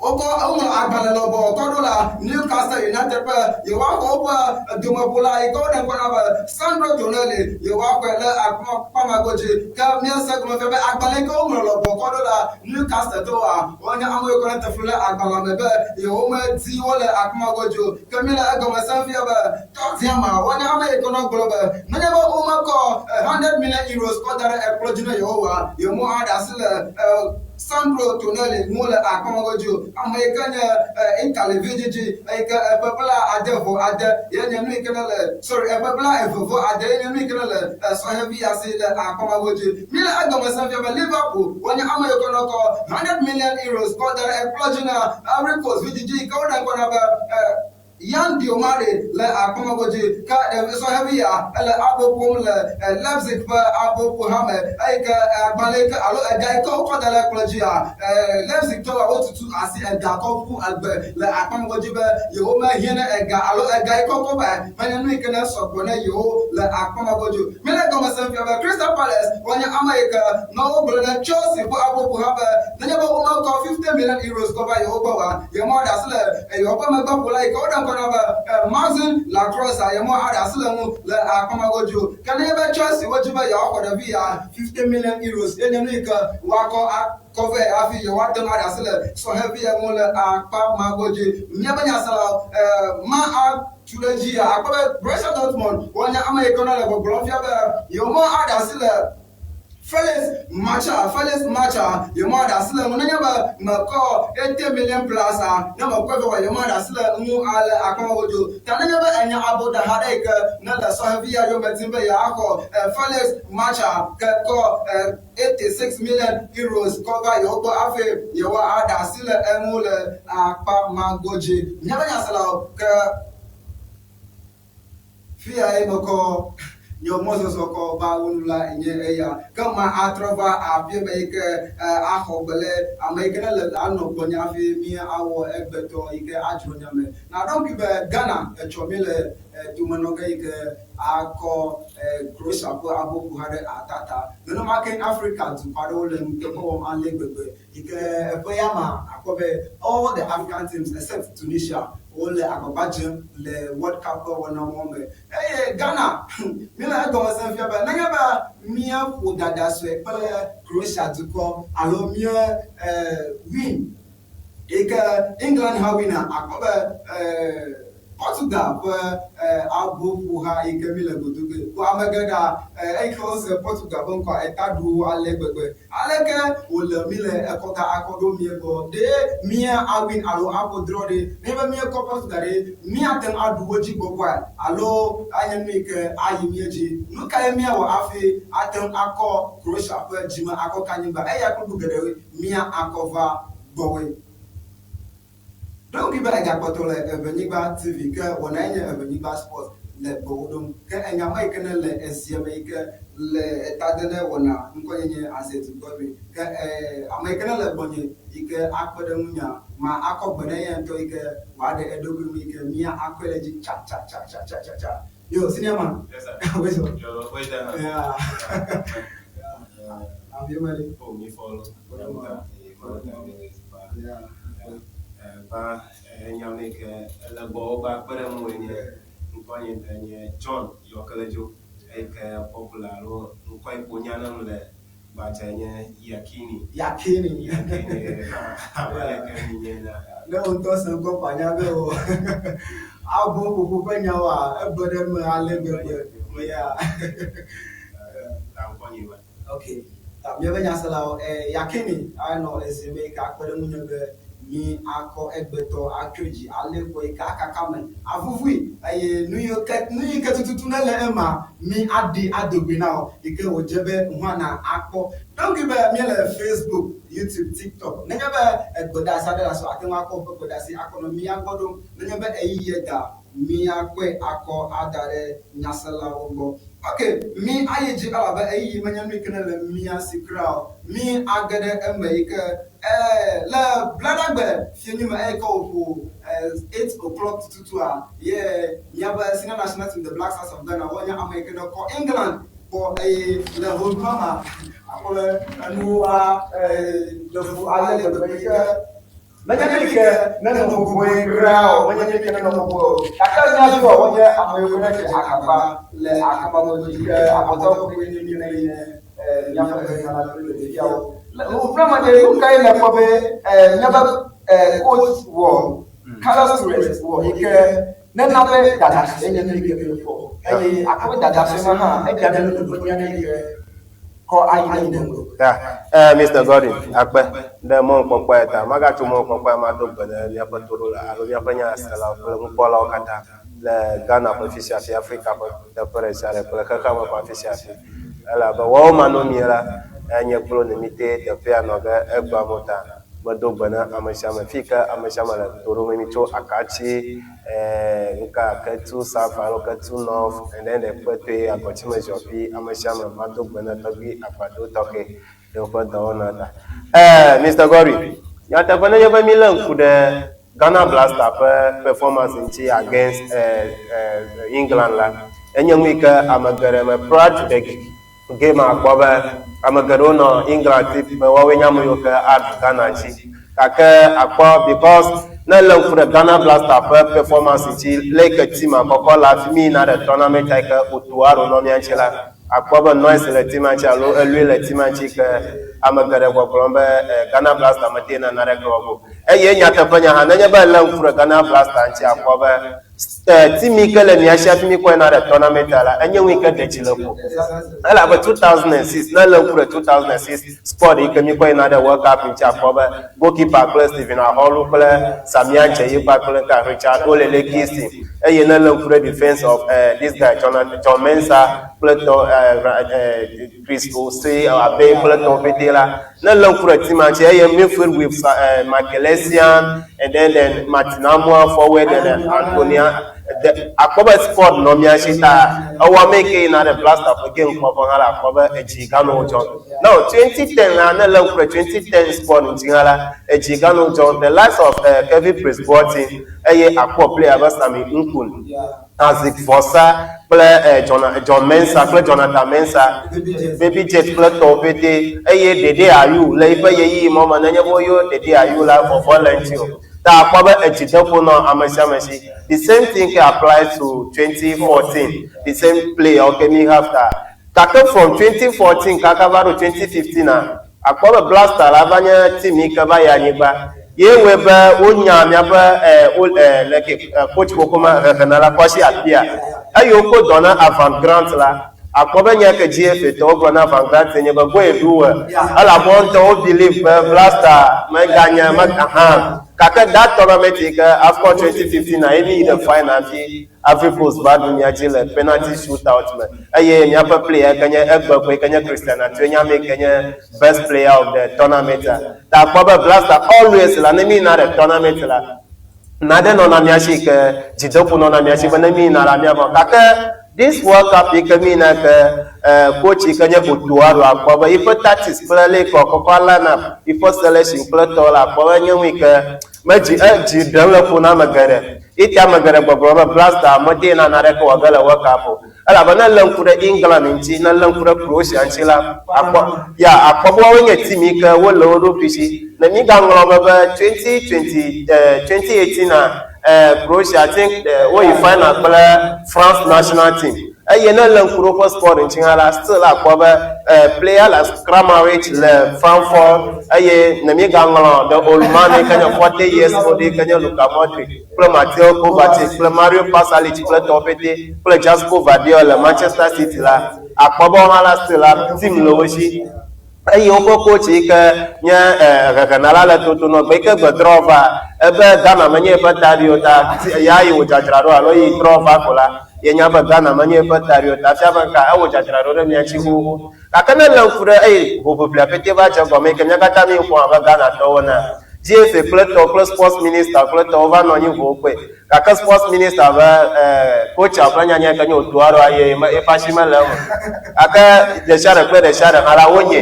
wokɔ woŋlɔ agbalẽ lɔbɔ kɔ ɖo la Newcastle United be yewoaxɔ woƒe domeƒola yi ke woɖe ŋkɔ na be Sandro Tonali yewoaxɔe le akpa ma godzi. Ke míese gɔme fia be agbalẽ yi ke woŋlɔ lɔbɔ kɔ ɖo la Newcastle tɔwoa wonye ame yiwo ke ne te flu le agbalẽa me be yewomedi wo le akpa ma godzi o. Ke míele egɔme sem fia be Tottenham wonye ame yi ke nɔ gblɔ be nenye be womekɔ 100 million euros kɔ da ɖe ekplɔ dzi na yewo oa, yewo aɖe asi le Sandro Tonali ŋu le akpa ma godzi o. Ame yi ke nye Italy vidzidzi eyi ke eƒe 30 ye nye nu yi ke ne le sorry eƒe 20 ye nye nu yi ke ne le sɔhɛvi ya si le akpa ma godzi. Míele egɔme sem fia be Liverpool wonye ame yiwo ke nɔ kɔ 100 million euros kɔ da ɖe ekplɔ dzi na Ivory Coast vidzidzi yi ke woɖe ŋkɔ na be Yan Diomande le akpɔme godzi ke ɖevi sɔhɛvi ya ele abo ƒom le Leipzig ƒe aboƒoha me eyi ke agbalẽ yi ke alo ega yi ke wokɔ da ɖe kplɔ dzia Leipzig tɔwoa wotutu asi ega kɔ ƒu egbe le akpɔme godzi be yewomehiã ne ega alo ega yi ke wokɔ va menye nu yi ke ne sɔgbɔ ne yewo le akpɔme godzi o. Míele egɔme sem fia be Crystal Palace wonye ame yi ke ne wogblɔ ne Chelsea ƒe aboƒoha be nenye be womekɔ 50 million euros kɔ va yewo gbɔ oa, yewoaɖe asi le yewoƒe megbeƒola yi ke woɖe ŋkɔ na be Maxime Lacroix yemɔ aɖe asi le ŋu le akpa ma godzi o. Ke nenye be Chelsea wodzi be yewoaxɔ ɖevi ya 50 million euros ye nye nu yi ke woakɔ akɔ vɛ hafi yewoate ŋu aɖe asi le sɔhɛvi ya ŋu le akpa ma godzi. Míaƒe nyaselawo ma atu ɖe edzi akpɔ be Borussia Dortmund wonye ame yi ke nɔ le gbɔgblɔm fia be yewomɔ aɖe asi le Felix Macha, Felix Macha, yemɔ aɖe asi le ŋu nenye be mekɔ 80 million plus a, ne mekɔe vɔ yemɔ aɖe asi le ŋu ale akpa ma godzi o. Ta nenye be enya aboɖeha ɖe yi ke ne le sɔhɛvi ya yome dim be yeaxɔ Felix Macha ke kɔ 86 million euros kɔ va yewo gbɔ hafi yewoa aɖe asi le eŋu le akpa ma godzi. Míaƒe nyaselawo ke Fiae mekɔ nye mɔzɔzɔ kɔ va wo nu la nye eya. Ke ma atrɔ va aƒea me yi ke axɔ gbe le ame yi ke ne le anɔ gbɔnye hafi mía awɔ egbetɔ yi ke adzro nya me. Naɖo ŋkui be Ghana etsɔ mí le. domenɔge yi ke akɔ Croatia ƒe aboƒoha ɖe ata ta. Nenema ke Afrika dukɔ aɖewo le nuteƒe wɔm ale gbegbe yi ke eƒe ya ma akpɔ be all the African teams except Tunisia wole agbagba dzem le World Cup ƒe wɔnawo me. Eye Ghana, míele egɔme sem fia be nenye be míeƒo dada sue kple Croatia dukɔ alo mía win yi ke England hã wina, akpɔ be Portugal ƒe aboƒoha yi ke míle godo ge. Ko ame geɖea eyi ke wose Portugal ƒe ŋkɔa eta ɖu wo ale gbegbe. Aleke wòle míle ekɔta akɔ ɖo mía gbɔ? Ɖe mía awin alo aƒo drɔ ɖe? Nenye be míekɔ Portugal ɖe, míate ŋu aɖu wo dzi bɔbɔea alo anye nu yi ke ayi mía dzi? Nu kae míawɔ hafi ate ŋu akɔ Croatia ƒe dzime akɔ ka anyigba? Eya kple nu geɖewoe mía akɔ va gbɔwòe. Ɖo ŋkui be egakpɔtɔ le Eʋenyigba TV ke wɔnae nye Eʋenyigba Sports le gbɔwò ɖom. Ke enya ma yike ne le ezia me yike le eta de ne wɔna ŋkɔnye nye Azetu Godwin. Ke ame yike ne le gbɔnye yike akpe ɖe ŋunyea ma akɔ gbe ne eya ŋutɔ yike wòa ɖe eɖokui ŋu yike mía akɔe ɖe edzi tsa tsa tsa tsa tsa tsa tsa. Yo, senior man. Yes, sir. Where's your? Yo, where's that? Yeah. I'm here, man. Oh, me follow. Yeah. Gba enyame ke ele gbɔwò gba kpe ɖe ŋuwòe nye ŋkɔnye ŋutɔe nye John Yɔkeledzo eyi ke popular alo ŋkɔ yi ke wonya nam le gbadzae nye Yakini. Yakini. Yakini abe aleke mi nye na. Ne wò ŋutɔ se ŋkɔ ko anya be o abo ƒoƒo ƒe nyawoa ebe ɖe eme ale gbegbe. Yeah. Ta ŋkɔnye ma. Ok. Ta míaƒe nyaselawo, eh, Yakini anɔ ezi me yi ke akpe ɖe ŋunye be mi akɔ egbetɔ atso dzi alé kɔ yi ke akaka me avuvui eye nu yi ke nu yi ke tututu ne le ema mi aɖi ado gbe na wò yi ke wòdze be ŋuana akpɔ. Ɖo ŋkui be míele Facebook, YouTube, TikTok. Nenye be egbedeasi aɖe le asiwò ate ŋu akɔ woƒe gbedeasi akɔ nɔ mía gbɔ ɖom. Nenye be ɣeyiɣie da míakpɔe akɔ ada ɖe nyaselawo gbɔ. Ok, mí ayi dzi elabe ɣeyiɣi menye nu yi ke nele mía si kura o. Mí age ɖe eme yi ke e le Blaɖagbe fiẽnyi me eyi ke wòƒo 8 o'clock tututua ye míaƒe senior national team, the Black Stars of Ghana, wonye ame yi ke ne kɔ England kpɔ eye le ʋɔnua ma akpɔ be enuwo va ɖe fu ale gbegbe yi ke Menye nu yi ke nenɔ bɔbɔe kura o, menye nu yi ke nenɔ bɔbɔe o. Gake mía viwoa wonye ame yiwo ne dze agbagba le agbagba dzi ke agbagba koe nye nu yi ke ne nye míaƒe hehenana kple ɖeviawo. Le ŋu me ɖe, nu kae nèkpɔ be míaƒe coach wɔ, Carlos Torres wɔ yi ke nena be dadasue nye nu yi ke míekpɔ eye akpɔ be dadasue ma hã eɖea vi na nuɖuɖu nyui aɖe yi ke kɔ ayi ɖe ŋgɔ. Ya, eh, Mr. Godwin, akpe ɖe mɔnukpɔkpɔ ya ta. Magatso mɔnukpɔkpɔ ya mado gbe ne míaƒe toɖola alo míaƒe nyaselawo kple nukpɔlawo katã le Ghana ƒe fi sia fi, Afrika ƒe teƒe ɖe sia ɖe kple xexeame ƒe afi sia fi. Elabe woawo manɔmee la, nye kple wo ne míte teƒea nɔ ge egbea mo ta. Medo gbe na ame sia ame. Fi ke ame sia ame le to ɖom mi tso Akatsi, eh, nuka Ketu South alo Ketu North, and then the Kpetoe, Agɔtime Ziɔpi, ame sia ame mado gbe na tɔgbui agbado tɔxɛ ɖe woƒe dɔwɔna ta. Eh, Mr. Godwin, nyateƒe nenye be mílé ŋku ɖe Ghana Blaster ƒe performance ŋuti against eh, eh, England la, enye nu yi ke ame geɖe me prior to the game akpɔ be ame geɖewo nɔ England tip be woawoe nye ame yiwo ke aɖu Ghana dzi. Gake akpɔ because ne lé ŋku ɖe Ghana Blaster ƒe performance ŋuti le yi ke team kɔkɔ le hafi mi yina ɖe tournament yi ke Otto Addo nɔ mía ŋuti la, akpɔ be noise le team ŋuti alo elui le team ŋuti ke ame geɖe gbɔgblɔm be Ghana Blaster mete yina naneke wɔ ge o. Eye nyateƒe nya hã nenye be elé ŋku ɖe Ghana Blaster ŋuti akpɔ be team yi ke le mía si hafi míkɔ yina ɖe tournament la, enye nu yi ke ɖe dzi le ƒo. Elabe 2006, ne elé ŋku ɖe 2006 squad yi ke míkɔ yina ɖe World Cup ŋuti akpɔ be goalkeeper kple Stephen Aholu kple Samia Dzeyi kpakple ka Richard Olele Kisting. Eye ne elé ŋku ɖe defense of this guy Jonathan John Mensah kple tɔ Chris Osei Abe kple tɔwo pete la, ne elé ŋku ɖe team ŋuti eye midfield with Michael Essien and then Martin Amoah forward and Antonia De akpɔ be squad nɔ mía si ta ewɔ ame yi ke yina ɖe Black Stars ƒe game kpɔƒe hã la akpɔ be edzi ganɔ wo dzɔm. Now 2010 la ne lé ŋku ɖe 2010 squad ŋuti hã la edzi ganɔ wo dzɔm. The likes of eh, Kevin Prince Boateng eye akpɔ player abe Sami Nkun, Isaac Vorsah kple eh, John, John Mensah kple Jonathan Mensah, Baby Jet kple tɔwo ƒete eye Dede Ayew le eƒe ɣeyiɣi mɔ me nenye be woyɔ Dede Ayew la vɔvɔ le eŋuti o. Ta akpɔ be edzideƒo nɔ ame sia ame si. The same thing ke applies to 2014, the same player wo ke mi have ta. Gake from 2014 kaka va ɖo 2015 a, akpɔ be Black Star la va nye team yi ke va yi anyigba. Ye wɔe be wonya míaƒe eh, wo eh, leke eh, coach xoxo ma hehenala Kwasi Appiah. Eye wokɔ dɔ na Avant Grant la. Akpɔ be nya ke GFA tɔwo gblɔ na Van Grant nye be go and do well. Elabe woawo ŋutɔ wo believe be Black Star meganye me ahan. Gake that tournament yi ke AFCON 2015 na ye mi yi ɖe final hafi Ivory Coast va ɖu mía dzi le penalty shootout me. Eye míaƒe player yi ke nye egbe koe ke nye Christian Atsu nye ame yi ke nye best player of the tournament. Ta akpɔ be Black Star always la ne mi yina ɖe tournament la nane nɔna mía si ke dzideƒo nɔna mía si be ne mi yina la míava. Gake this World Cup yi ke mi yina ke eh, coach yi ke nye Otto Addo akpɔ be yiƒe tactics kple le yi ke wòakɔkɔ line up, yiƒe selection kple tɔwo la akpɔ be nye nu yi ke medzi edzi ɖem le ƒo na ame geɖe. Yi ta ame geɖe gbɔgblɔ be Black Star mete yina naneke wɔ ge le World Cup o. Elabe ne èlé ŋku ɖe England ŋuti, ne èlé ŋku ɖe Croatia ŋuti la, akpɔ, ya, akpɔ be woawoe nye team yi ke wole wo ɖokui si. Ne mígaŋlɔ be be 2020, eh, 2018 na, eh, Croatia team, eh, woyi final kple France national team. Eye ne èlé ŋku ɖe woƒe squad ŋuti hã la, still akpɔ be, eh, player like Kramaric le Frankfurt eye ne mígaŋlɔ the old man yi ke nye 40 years old yi ke nye Luka Modric kple Mateo Kovacic kple Mario Pasalic kple tɔwo ƒete kple Josko Gvardiol le Manchester City la, akpɔ be woawo hã la still la team le wo si eye woƒe coach yi ke nye hehenala le toto nɔ gbe yi ke gbe trɔ va ebe Ghana menye yeƒe taɖi o ta ya yi wò dzadzraɖo alo yi trɔ va ko la yenya be Ghana menye yeƒe taɖi o ta fia be ŋka ewɔ dzadzraɖo ɖe mía ŋuti xoxo. Gake ne lé ŋku ɖe eye hoʋiʋlia ƒete va dze egɔme yi ke mía katã míeƒo abe Ghanatɔwo enea, GFA kple tɔwo kple Sports Minister kple tɔwo va nɔ anyi ʋu kpɔe. Gake Sports Minister be coacha ƒe nyanya yi ke nye Otto Addo eye eƒe asi mele eme o. Gake ɖesiaɖe kple ɖesiaɖe hã la, wonye.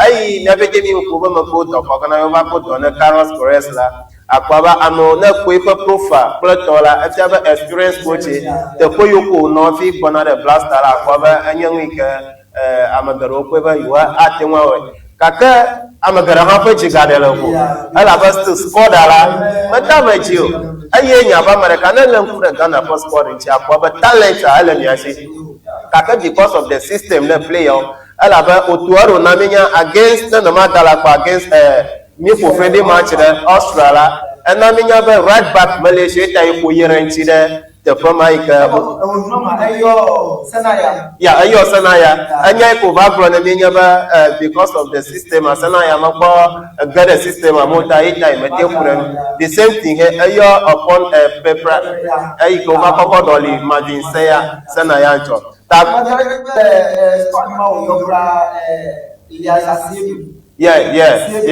Eyi mía ƒete míeƒo be mekpɔ dɔ kɔ ke ne wova kpɔ dɔ ne Carlos Queiroz la, akpɔ be amewo ne ekpɔ eƒe profile kple tɔ la, efia be experience coach ye. Teƒe yiwo ke wònɔ hafi gbɔna ɖe Black Star la, akpɔ be enye nu yi ke ame geɖewo kpɔe be yewoate ŋu awɔe. Gake ame geɖe hã ƒe dzi gaɖe le ƒo elabe still squad la mede ame dzi o. Eye nye abe ame ɖeka ne lé ŋku ɖe Ghana ƒe squad ŋuti akpɔ be talent a ele mia si. Gake because of the system ne player-wo elabe Otto Addo na míenya against ne nemada le akpa against míeƒo friendly match ɖe Austria la ena míenya be right back mele esi eya ta yeƒo Yere ŋuti ɖe teƒe ma yi ke. Eyɔ Senaya. Ya eyɔ Senaya. Enya yi ko va gblɔ ne mi nye be because of the system Senaya mekpɔ ege ɖe system me o ta ye ta yi mete ƒu ɖe nu. The same thing he eyɔ upon Pepra eyi ke wova kɔkɔ ɖɔli Marvin Seya Senaya ŋtsɔ. Ta. Yeah,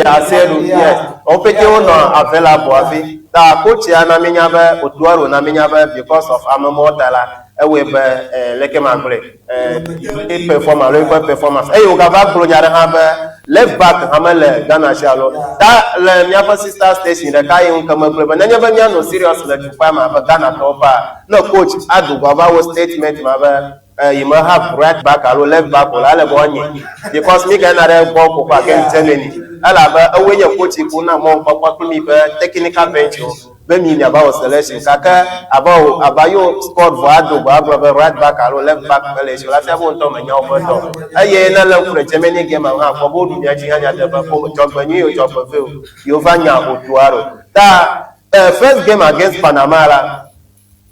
Asiedu, yes. Wo pete wonɔ available hafi. Ta coach ya na mínya be Otto Addo na mínya be because of amemɔwo ta la, ewɔe be eh, leke magblɔe, eh, perform alo eƒe performance. Eye wògava gblɔ nya ɖe hã be left back hã mele Ghana si alo. Ta le míaƒe sister station ɖeka yi ŋu ke megblɔe be nenye be míanɔ serious le dukɔa me abe Ghanatɔwo ƒea, ne coach ado go ava wɔ statement ma be yi me have right back alo left back o la, ele be woanye because mi gayina ɖe bɔl ƒoƒe against Germany elabe ewoe nye coach yi ke wona mɔnukpɔkpɔ kple mi ƒe technical bench wo be mi miava wɔ selection gake abe o abe yewo squad vɔ ado go agblɔ be right back alo left back mele esi o la fia be wo ŋutɔ menya woƒe dɔ o. Eye ne lé ŋku ɖe Germany game ŋu hã akpɔ be woɖu mia dzi hã nyateƒe ko dzɔgbenyui o dzɔgbevee o yewo va nya Otto Addo. Ta first game against Panama la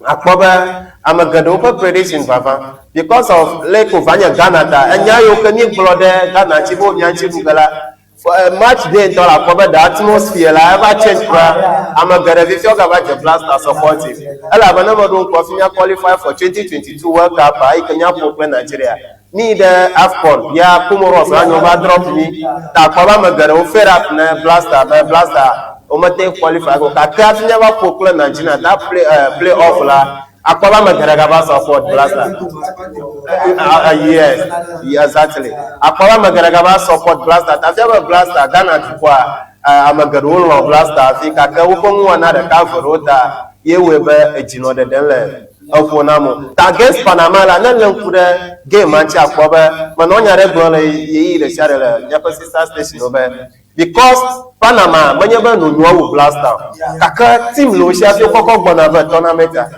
Akpɔ be ame geɖewo ƒe prediction vava because of leke wòva nye Ghana ta. Enya yiwo ke míegblɔ ɖe Ghana ŋuti be wo mía ŋuti ɖu ge la, match day ŋutɔ la akpɔ be the atmosphere la eva change kura. Ame geɖe fifia wogava dze Black Stars supporting. Elabe ne meɖo ŋku hafi mía qualify for 2022 World Cup eyi ke míaƒo kple Nigeria. Míyi ɖe AFCON ya Comoros hã nyo va drop mí. Ta akpɔ be ame geɖewo fed up ne Black Star be Black Star womete ŋu qualify o. Gake hafi míava ƒo kple Nigeria ta play, play off la, Akpɔ be ame geɖe gava support Black Star. Yes, exactly. Akpɔ be ame geɖe gava support Black Star. Ta fia be Black Star, Ghana dukɔa, ame geɖewo lɔ̃ Black Star hafi gake woƒe nuwɔna ɖeka eve ɖewo ta ye wɔe be edzi nɔ ɖeɖem le eƒo na amewo. Ta against Panama la, ne lé ŋku ɖe game ma ŋuti akpɔ be menɔ nya ɖe gblɔm le ɣeyiɣi ɖe sia ɖe le míaƒe sister station wo be because Panama menye be nonyoa wu Black Star o gake team le wo si hafi wokɔkɔ gbɔna ve tournament a.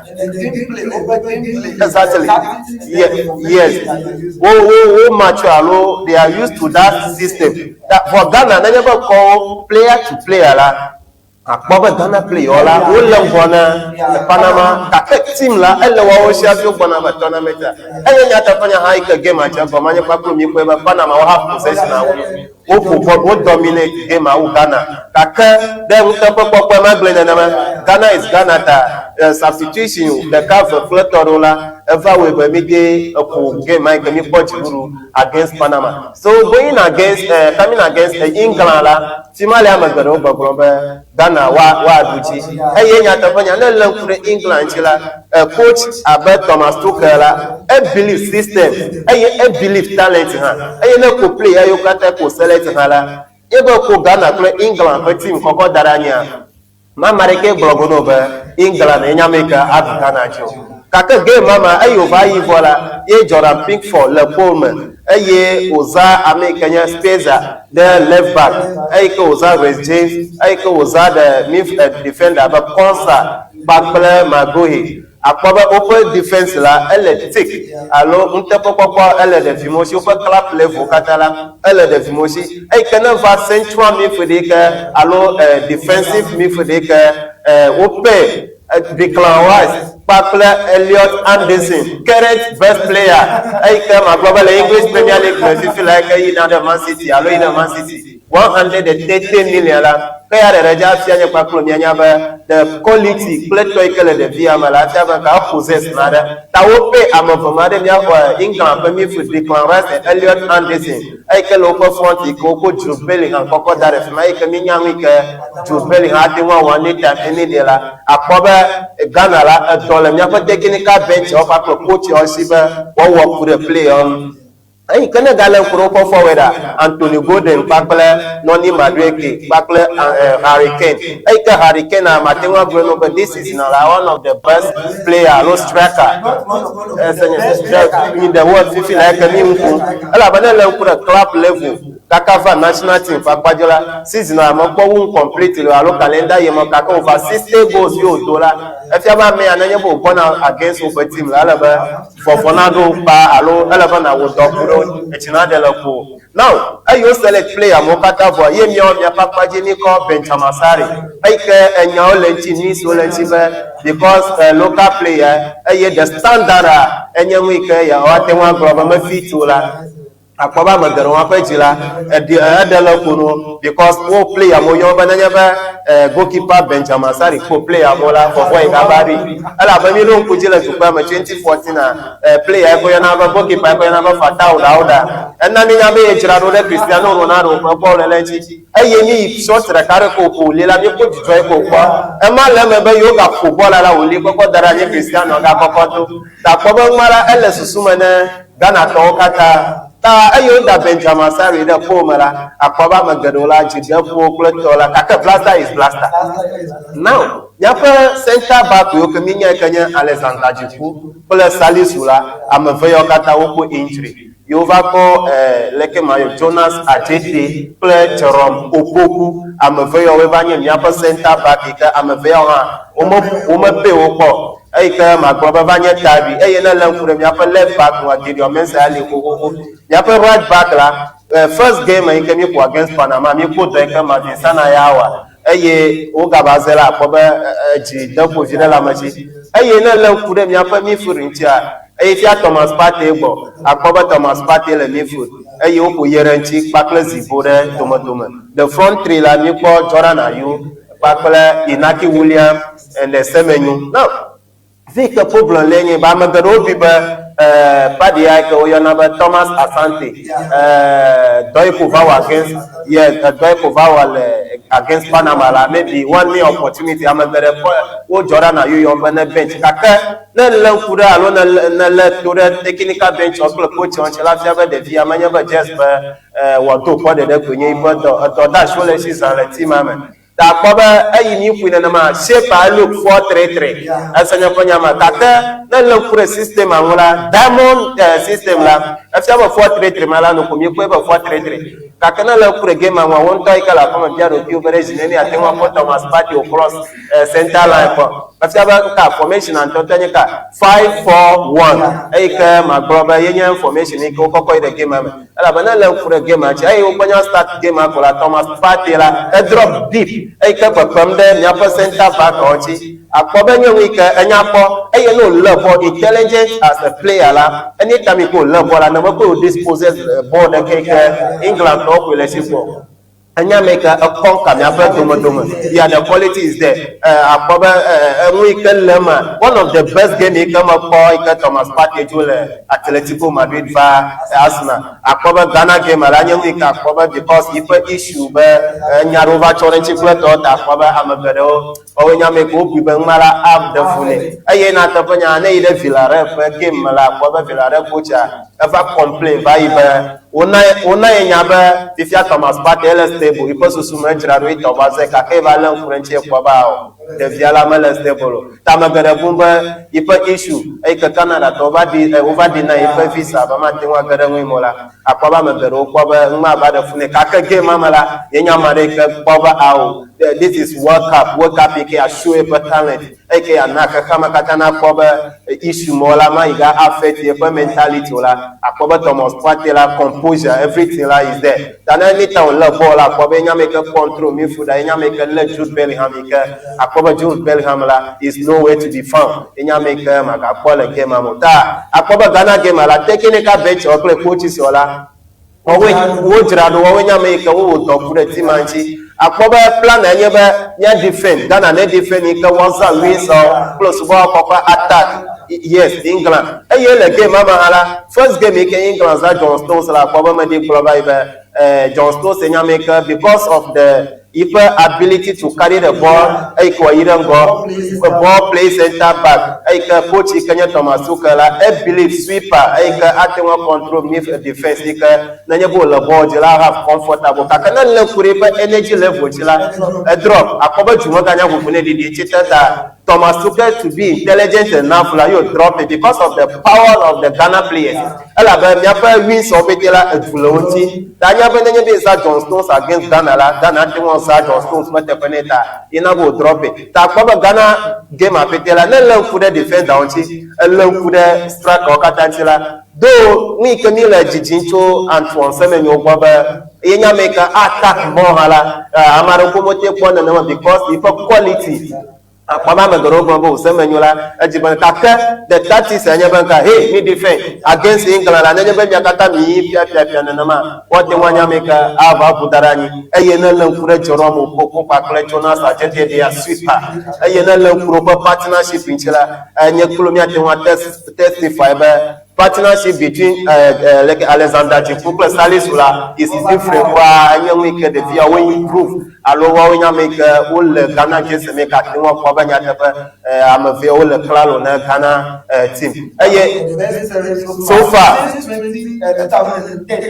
Exactly. Yes. Wo wo wo mature alo they are used to that system. That for Ghana nenye be kɔ wo player to player la, akpɔ be Ghana player la wole ŋgɔ na Panama gake team la ele woawo si hafi wogbɔna ve tournament a. Enye nyateƒe nya hã yi ke game a dze egɔme nye kpakple mi kpɔe be Panama wo have possession awu. Woƒo bɔl, wo dominate game awu Ghana gake ɖe nuteƒekpɔkpɔe magblɔe nenema, Ghana is Ghana ta substitution ɖeka eve kple etɔ̃ ɖewo la eva wɔe be míde eƒo game ma yi ke míkpɔ dziɖuɖu against Panama. So going against coming against England la, fima le ame geɖewo gbɔgblɔm be Ghana woa woaɖu dzi eye nyateƒenya ne lé ŋku ɖe England ŋuti la, coach abe Thomas Tuchel la, e believe system eye e believe talent hã eye ne ko player yiwo katã ko select hã la, ye be ko Ghana kple England ƒe team kɔkɔ da ɖe anyia, ma ame aɖeke gblɔ go no be England ye nye ame yi ke aɖu Ghana dzi o. Gake game ma me eyi wòva yi vɔ la, ye Jordan Pickford le pole me eye wòzã ame yi ke nye Spezza ɖe left back, eyi ke wòzã Reece James, eyi ke wòzã ɖe midfield defender abe Konsa kpakple Maguire. Àkpɔ be woƒe defense la ele thick alo nuteƒekpɔkpɔ ele ɖevimewo si, woƒe club level katã la ele ɖevimewo si. Eyi ke ne va central midfield yi ke alo defensive midfield yi ke wope Declan Rice kpakple Elliot Anderson, current best player eyi ke magblɔ be le English Premier League me fifi la eyi ke yina ɖe Man City alo yina Man City 130 million la, ke ya ɖeɖe dze afia nye kpakple mianya be the quality kple tɔ yi ke le ɖevia me la afia be ka possess naɖe. Ta wo pay ame eve ma ɖe míaxɔ England ƒe midfield Declan Rice and Elliot Anderson eyi ke le woƒe front yi ke wokɔ Jude Bellingham kɔkɔ da ɖe fi ma eyi ke míenya nu yi ke Jude Bellingham ate ŋu awɔ anytime any day la, akpɔ be Ghana la edɔ le míaƒe technical bench wo kpakple coach wo si be woawɔ ku ɖe player ŋu. Eyi ke ne gale ŋku ɖe woƒe forward a, Anthony Gordon kpakple Noni Madueke kpakple Harry Kane. Eyi ke Harry Kane a mate ŋu agblɔe no be this season la one of the best player alo striker in the world fifi la eke mi ŋu ƒom. Elabe ne le ŋku ɖe club level kaka va national team ƒe akpa dzi la, season a mekpɔ wu complete lo alo calendar year me gake over 60 goals ye wòdo la, efia be ame ya nenye be wògbɔna against woƒe team la, ele be vɔvɔ̃ naɖo wo kpa alo ele be nàwɔ dɔ ku ɖe wo etsi naɖe le ƒo. Now, eyi wo select player mawo katã vɔa, ye míawo míaƒe akpa dzi míkɔ Benjamin Asare eyi ke enyawo le eŋuti, news wo le eŋuti be because local player eye the standard a enye nu yi ke yewoate ŋu agblɔ be me fit o la, akpɔ be ame geɖewo hã ƒe dzi la eɖe eɖe le ƒo no because wo player mo yɔ be nenye be goalkeeper Benjamin Asare kpo player mo la vɔvɔ yi gava ɖi elabe mi ɖo ŋku dzi le dukɔa me 2014 a player yi ke woyɔna be goalkeeper yi ke woyɔna be Fatau Dauda ena mi nya be ye dzra ɖo ɖe Cristiano Ronaldo ƒe bɔl lele ŋuti eye mi yi shot ɖeka ɖe ko ƒo li la mi kpɔ dzidzɔ yi ko kpɔ ema le eme be yewo gaƒo bɔl la wòli kɔkɔ da ɖe anyi Cristiano gakɔkɔ do ta kpɔ be nua la ele susu me ne Ghanatɔwo katã. Ta eye woda Benjamin Asare ɖe pole me la, akpɔ be ame geɖewo la dzi ɖe ƒo kple tɔ la gake blaster is blaster. Now, míaƒe center back yiwo ke míenya yi ke nye Alexander Djiku kple Salisu la, ame eve yawo katã wokpɔ injury. Ye wova kɔ leke mayɔ Jonas Adjetey kple Jerome Opoku, ame eve yawoe va nye míaƒe center back yi ke ame eve yawo hã wome wome pay wo kpɔ o. Eyi ke magblɔ be va nye taɖui eye ne lé ŋku ɖe míaƒe left back ŋua, Gideon Mensah ya li xoxoxo. Míaƒe right back la, first game yi ke míeƒo against Panama, míekpɔ dɔ yi ke Marvin Sana ya wɔa eye wogava ze la akpɔ be edzi de ƒo vi ɖe le ame dzi. Eye ne lé ŋku ɖe míaƒe midfield ŋutia, eye fia Thomas Partey gbɔ, akpɔ be Thomas Partey le midfield eye woƒo Yerenchi kpakple Zibo ɖe domedome. The front three la, míekpɔ Jordan Ayew kpakple Inaki Williams ene Semenyo. Now, fi ke problem le nye be ame geɖewo bui be party ya ke woyɔna be Thomas Asante dɔ yi ko va wɔ against, yes, dɔ yi ko va wɔ le against Panama la, maybe one me opportunity ame geɖe kpɔ wo Jordan Ayew yɔm be ne bench gake ne lé ŋku ɖe alo ne ne lé to ɖe technical bench kple coach ŋuti la fia be ɖevia menye be just be wòado kpɔ ɖeɖe koe nye yiƒe dɔ edɔdeasiwo le esi zã le team me. Ta akpɔ be eyi mi ƒoe nenema shape a look 4-3-3 ese nye ƒe nya me gake ne lé ŋku ɖe system a ŋu la diamond system la efia be 4-3-3 ma la noko mi kpɔe be 4-3-3 gake ne lé ŋku ɖe game a ŋua wo ŋutɔ yi ke le aƒeme bia ɖokuiwo be ɖe zi neni ate ŋu akpɔ Thomas Partey o cross center line kpɔ efia be ka formation a ŋutɔ nye ka 5-4-1 eyi ke magblɔ be yenye formation yi ke wokɔkɔ yi ɖe game a me. Elabe ne lé ŋku ɖe game-a dzi eye wokpɔ start game-a ko la, Thomas Partey la, edrop deep eyi ke kpekpem ɖe míaƒe centre back-awo ŋuti. Akpɔ be nye nu yi ke enya kpɔ eye ne wòlé bɔl intelligent as a player la, anytime yi ke wòlé bɔl la, ne mekpɔe wò disposes bɔl ɖeke yi ke England tɔwo koe le esi gbɔ o. Enye ame yi ke ekɔnka míaƒe domedome. Yeah, the quality is there. Akpɔ be enu yi ke le eme, one of the best game yi ke mekpɔ yi ke Thomas Partey dzo le Atletico Madrid va Arsenal. Akpɔ be Ghana game la nye nu yi ke akpɔ be because yiƒe issue be enya ɖewo va tsɔ ɖe eŋuti kple etɔwo ta akpɔ be ame geɖewo woawoe nye ame yi ke wobui be numa la aɖe fu nɛ. Eye nyateƒe nya ne yi ɖe Villarreal ƒe game me la akpɔ be Villarreal coach-a eva complain va yi be Wona wona ye nya be fifia Thomas Partey ele stable, yiƒe susu me edzra ɖo yi tɔ va ze gake eva lé ŋku ɖe eŋuti ekpɔ be ao, ɖevia la mele stable o. Ta ame geɖe bum be yiƒe issue eyi ke Canada tɔwo va ɖi wova ɖi na yiƒe visa be mate ŋu age ɖe eŋui me o la, akpɔ be ame geɖewo kpɔ be nu ma va ɖe fu nɛ. Gake game ma me la, ye nye ame aɖe yi ke kpɔ be ao, this is World Cup, World Cup yi ke ya show yeƒe talent. Eyi ke yeana xexeame katã nakpɔ be issue mɔ la ma yi ga affect yeƒe mentality o la, akpɔ be Thomas Partey la composure everything la is there. Ta ne anytime wòlé ball la, akpɔ be yenye ame yi ke control midfielder, yenye ame yi ke lé Jude Bellingham yi ke akpɔ be Jude Bellingham la is nowhere to be found. Yenye ame yi ke magakpɔ le game me o. Ta akpɔ be Ghana game la, technical bench kple coaches la, Woawoe wodzra ɖo, woawoe nye ame yi ke wowɔ dɔ ku ɖe team-a ŋuti. Akpɔ be plan-a nye be mía defend, Ghana ne defend yi ke woazã Luis-awo kple subɔwɔƒe ƒe attack, yes, England. Eye le game ma me hã la, first game yi ke England zã John Stones la, akpɔ be meɖi gblɔ va yi be eh, John Stones nye ame yi ke because of the yiƒe ability to carry the ball eyi ke wòayi ɖe ŋgɔ, ball play center back eyi ke coach yi ke nye Thomas Tuchel la, e believe sweeper eyi ke ate ŋu control midfield defense yi ke nenye be wòle ball dzi la have comfortable gake ne lé ŋku ɖe eƒe energy level dzi la, edrop akpɔ be dzu meganya ʋuʋu nɛ ɖiɖi tsi te ta Thomas Tuchel to be intelligent enough la ye wò drop because of the power of the Ghana players. Elabe míaƒe wings-awo pɛtɛ la, edu le wo ŋuti. Ta anya be nenye be yezã John Stones against Ghana la, Ghana ate ŋu azã John Stones ƒe teƒe nɛ ta ye na be wòdrɔpɛ. Ta akpɔ be Ghana game-a pɛtɛ la, ne elé ŋku ɖe defender-wo ŋuti, elé ŋku ɖe striker-wo katã ŋuti la, though nu yi ke míele dzidzim tso Antoine Semenyo gbɔ be ye nye ame yi ke attack more hã la, ame aɖewo koŋ mete kpɔ nenema because yiƒe quality Akpɔ be ame geɖewo gblɔ be wòse menyo la, edzi be gake the tactics enye be nka hey mi defend against England la nenye be mia katã mi yi fiafiafia nenema woate ŋu anya ame ke ava ʋu da ɖe anyi eye ne lé ŋku ɖe Jerome Opoku kpakple Jonas Adjetey they are sweeper eye ne lé ŋku ɖe woƒe partnership ŋuti la enye kplo míate ŋu atest testify be Partnership between like Alexander Djiku kple Salisu la is different kura. Enye nu yi ke ɖevia wo improve alo woawo nye ame yi ke wole Ghana jersey me gate ŋu akpɔ be nyateƒe ame evea wole klalo ne Ghana team. Eye so far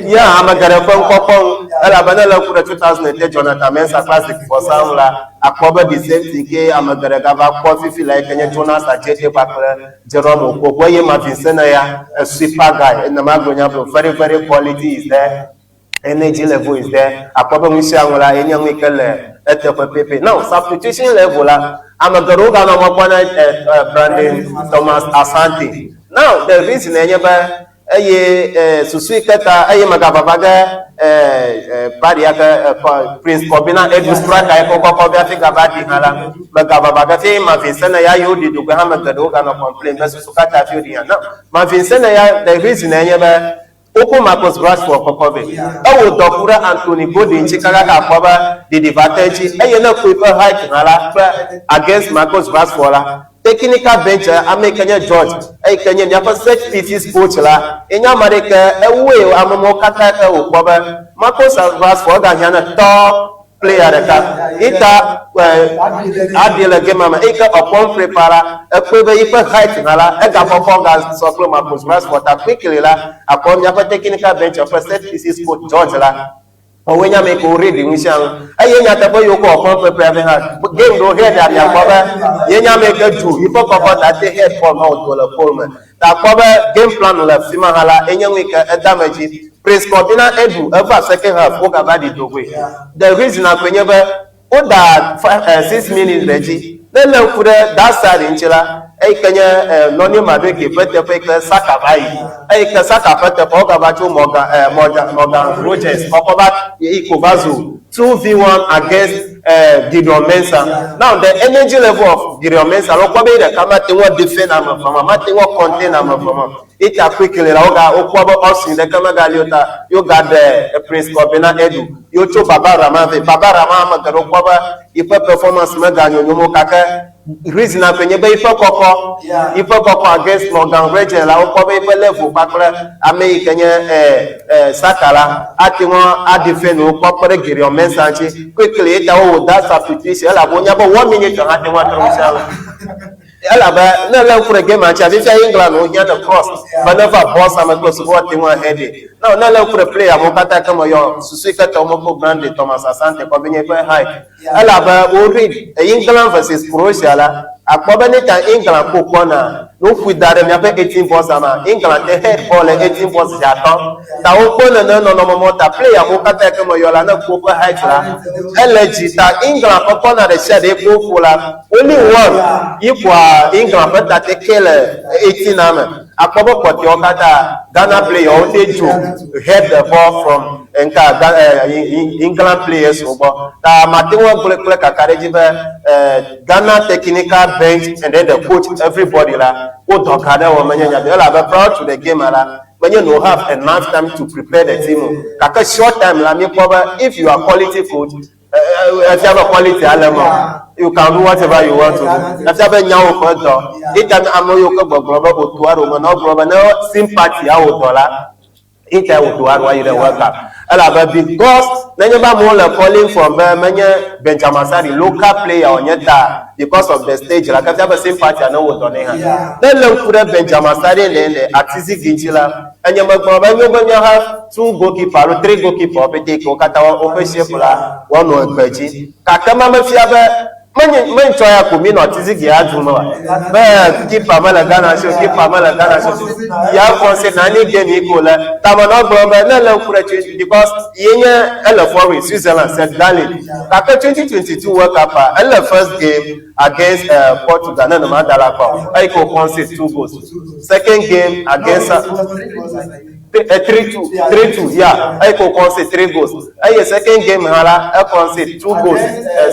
yeah, ame geɖe ƒe ŋkɔkpɔ ŋu elabena le ŋku ɖe 2010 Jonathan Mensah Classic vɔsa ŋu la, akpɔ be the same thing ke ame geɖe gava kpɔ fifi la yi ke nye Jonas Adjetey kpakple Jerome Opoku eye Marvin Senaya, a super guy. Enema gblɔ nya be very very quality is there, energy level is there. Akpɔ be nu sia nu la enye nu yi ke le eteƒe pɛpɛ. Now substitution level la, ame geɖewo ganɔ mɔ kpɔm na Brandon Thomas Asante. Now the reason enye be eye susu yi ke ta eye megavava ge party ya ke Prince Kobina Edu striker yi ke wokɔkɔ be hafi gava ɖi hã la, megavava ge fi Marvin Sene ya yi woɖi dugbe hã ame geɖewo ganɔ complain be susu ka ta hafi woɖi hã. Now Marvin Sene ya the reason enye be woko Marcus Rashford kɔkɔ vɛ. Ewɔ dɔ ku ɖe Anthony Gordon ŋuti kakaka akpɔ be ɖiɖi va te eŋuti eye ne ekpɔ eƒe height hã la kple against Marcus Rashford la, Technical bench ame yi ke nye George eyi ke nye míaƒe set pieces coach la ye nye ame aɖe yi ke ewɔe ame mawo katã ke wòkpɔ be Marcus Rashford egahiã ne top. Player ɖeka ita aɖi le game me eyi ke Oppong Peprah la ekpɔe be yiƒe height hã la egakɔkɔ ga sɔ kple Marcus Rashford ta quickly la akpɔ míaƒe technical bench ƒe set pieces coach George la woawoe nye ame yi ke wo read nu sia nu eye nyateƒe yi wokɔ Oppong Peprah vɛ hã game ɖewo head miakpɔ be ye nye ame yi ke du yiƒe kɔkɔ ta te head ball ma wòdo le pole me ta akpɔ be game plan le fi ma hã la enye nu yi ke eda ame dzi. Prince Kobina Edu eva second half wogava ɖi dogoe. The reason koe nye be woda 6 minutes ɖe dzi. Ne lé ŋku ɖe that side ŋuti la, eyi ke nye Noni Madueke ƒe teƒe yi ke Saka va yi. Eyi ke Saka ƒe teƒe wogava tso Morgan Morgan Rogers kɔkɔ va yi ko va zu 2v1 against Gideon Mensah. Now the energy level of Gideon Mensah la wokpɔ be ye ɖeka mate ŋu defend ame eve ma, mate ŋu contain ame eve ma. Ita quickly la woga wokpɔ be option ɖeke megali o ta yewogaɖe Prince Kobina Edu. Yewotso Baba Rahman vɛ. Baba Rahman ame geɖewo kpɔ be yiƒe performance meganyonyom o gake reason koe nye be yiƒe kɔkɔ yiƒe kɔkɔ against Morgan Rogers la wokpɔ be yiƒe level kpakple ame yi ke nye Saka la ate ŋu adefend wo kpɔ kpe ɖe Gideon Mensah ŋuti. Quickly ye ta wowɔ that substitution elabe wonya be one minute hã te ŋu atrɔ nu sia nu. Elabe ne lé ŋku ɖe game ŋutia, fifia England wohiã ne cross be ne va box ame kple susu woate ŋu ahead. Na ne lé ŋku ɖe player mawo katã ke meyɔ susu yi ke ta womekpɔ Grande Thomas Asante kɔ be nye eƒe height. Elabe wo read England versus Croatia la, akpɔ be ne ta England kpo kpɔna ne woƒoe da ɖe míaƒe 18 box ma, England te head ball le 18 box zi atɔ̃. Ta wokpɔ nene nɔnɔme mɔ ta player mawo katã yi ke meyɔ la ne kpo ƒe height la, ele dzi ta England ƒe corner ɖe sia ɖe kpo ƒo la, only one yi ƒoa England ƒe ta teke le 18 na me. Akpɔ be kpɔtɔewo katã Ghana player wo te dzo head the ball from nka England players wo gbɔ. Ta mate ŋu agblɔe kple kakaɖedzi be Ghana technical bench and then the coach everybody la wo dɔ ka ɖe wɔ menye nya elabe prior to the game la menye no have enough time to prepare the team o. Gake short time la míekpɔ be if you are quality coach efia be quality ale me o. You can do whatever you want to do. Efia be nyawo ƒe dɔ. Ita ame yiwo ke gbɔgblɔ be Otto Addo me na wogblɔ be ne sympathy awɔ dɔ la, ita Otto Addo ayi ɖe World Cup. Elabe because nenye be amewo le calling for be menye Benjamin Asare local player wònye ta because of the stage la, ke fia be sympathy ne wɔ dɔ nɛ hã. Ne lé ŋku ɖe Benjamin Asare le le Atizigi ŋuti la, enye megblɔ be enyo be míaha two goalkeeper alo three goalkeeper wo pete ke wo katã woƒe shape la woanɔ egbe dzi. Gake ma mefia be menye mentsɔ ya ko mi nɔ Atizigi ya ɖum oa. Be keeper mele Ghana si o, keeper mele Ghana si o. Ya concede nani game yi ko le. Ta menɔ gblɔm be ne lé ŋku ɖe twenty because ye nye ele foreign Switzerland St. Gallen. Gake 2022 World Cup a ele first game against Portugal ne nema da la kpɔ o. Eyi ke wo concede two goals. Second game against 3-2, 3-2, yeah. Eyi ke wo concede three goals. Eye second game hã la, e concede two goals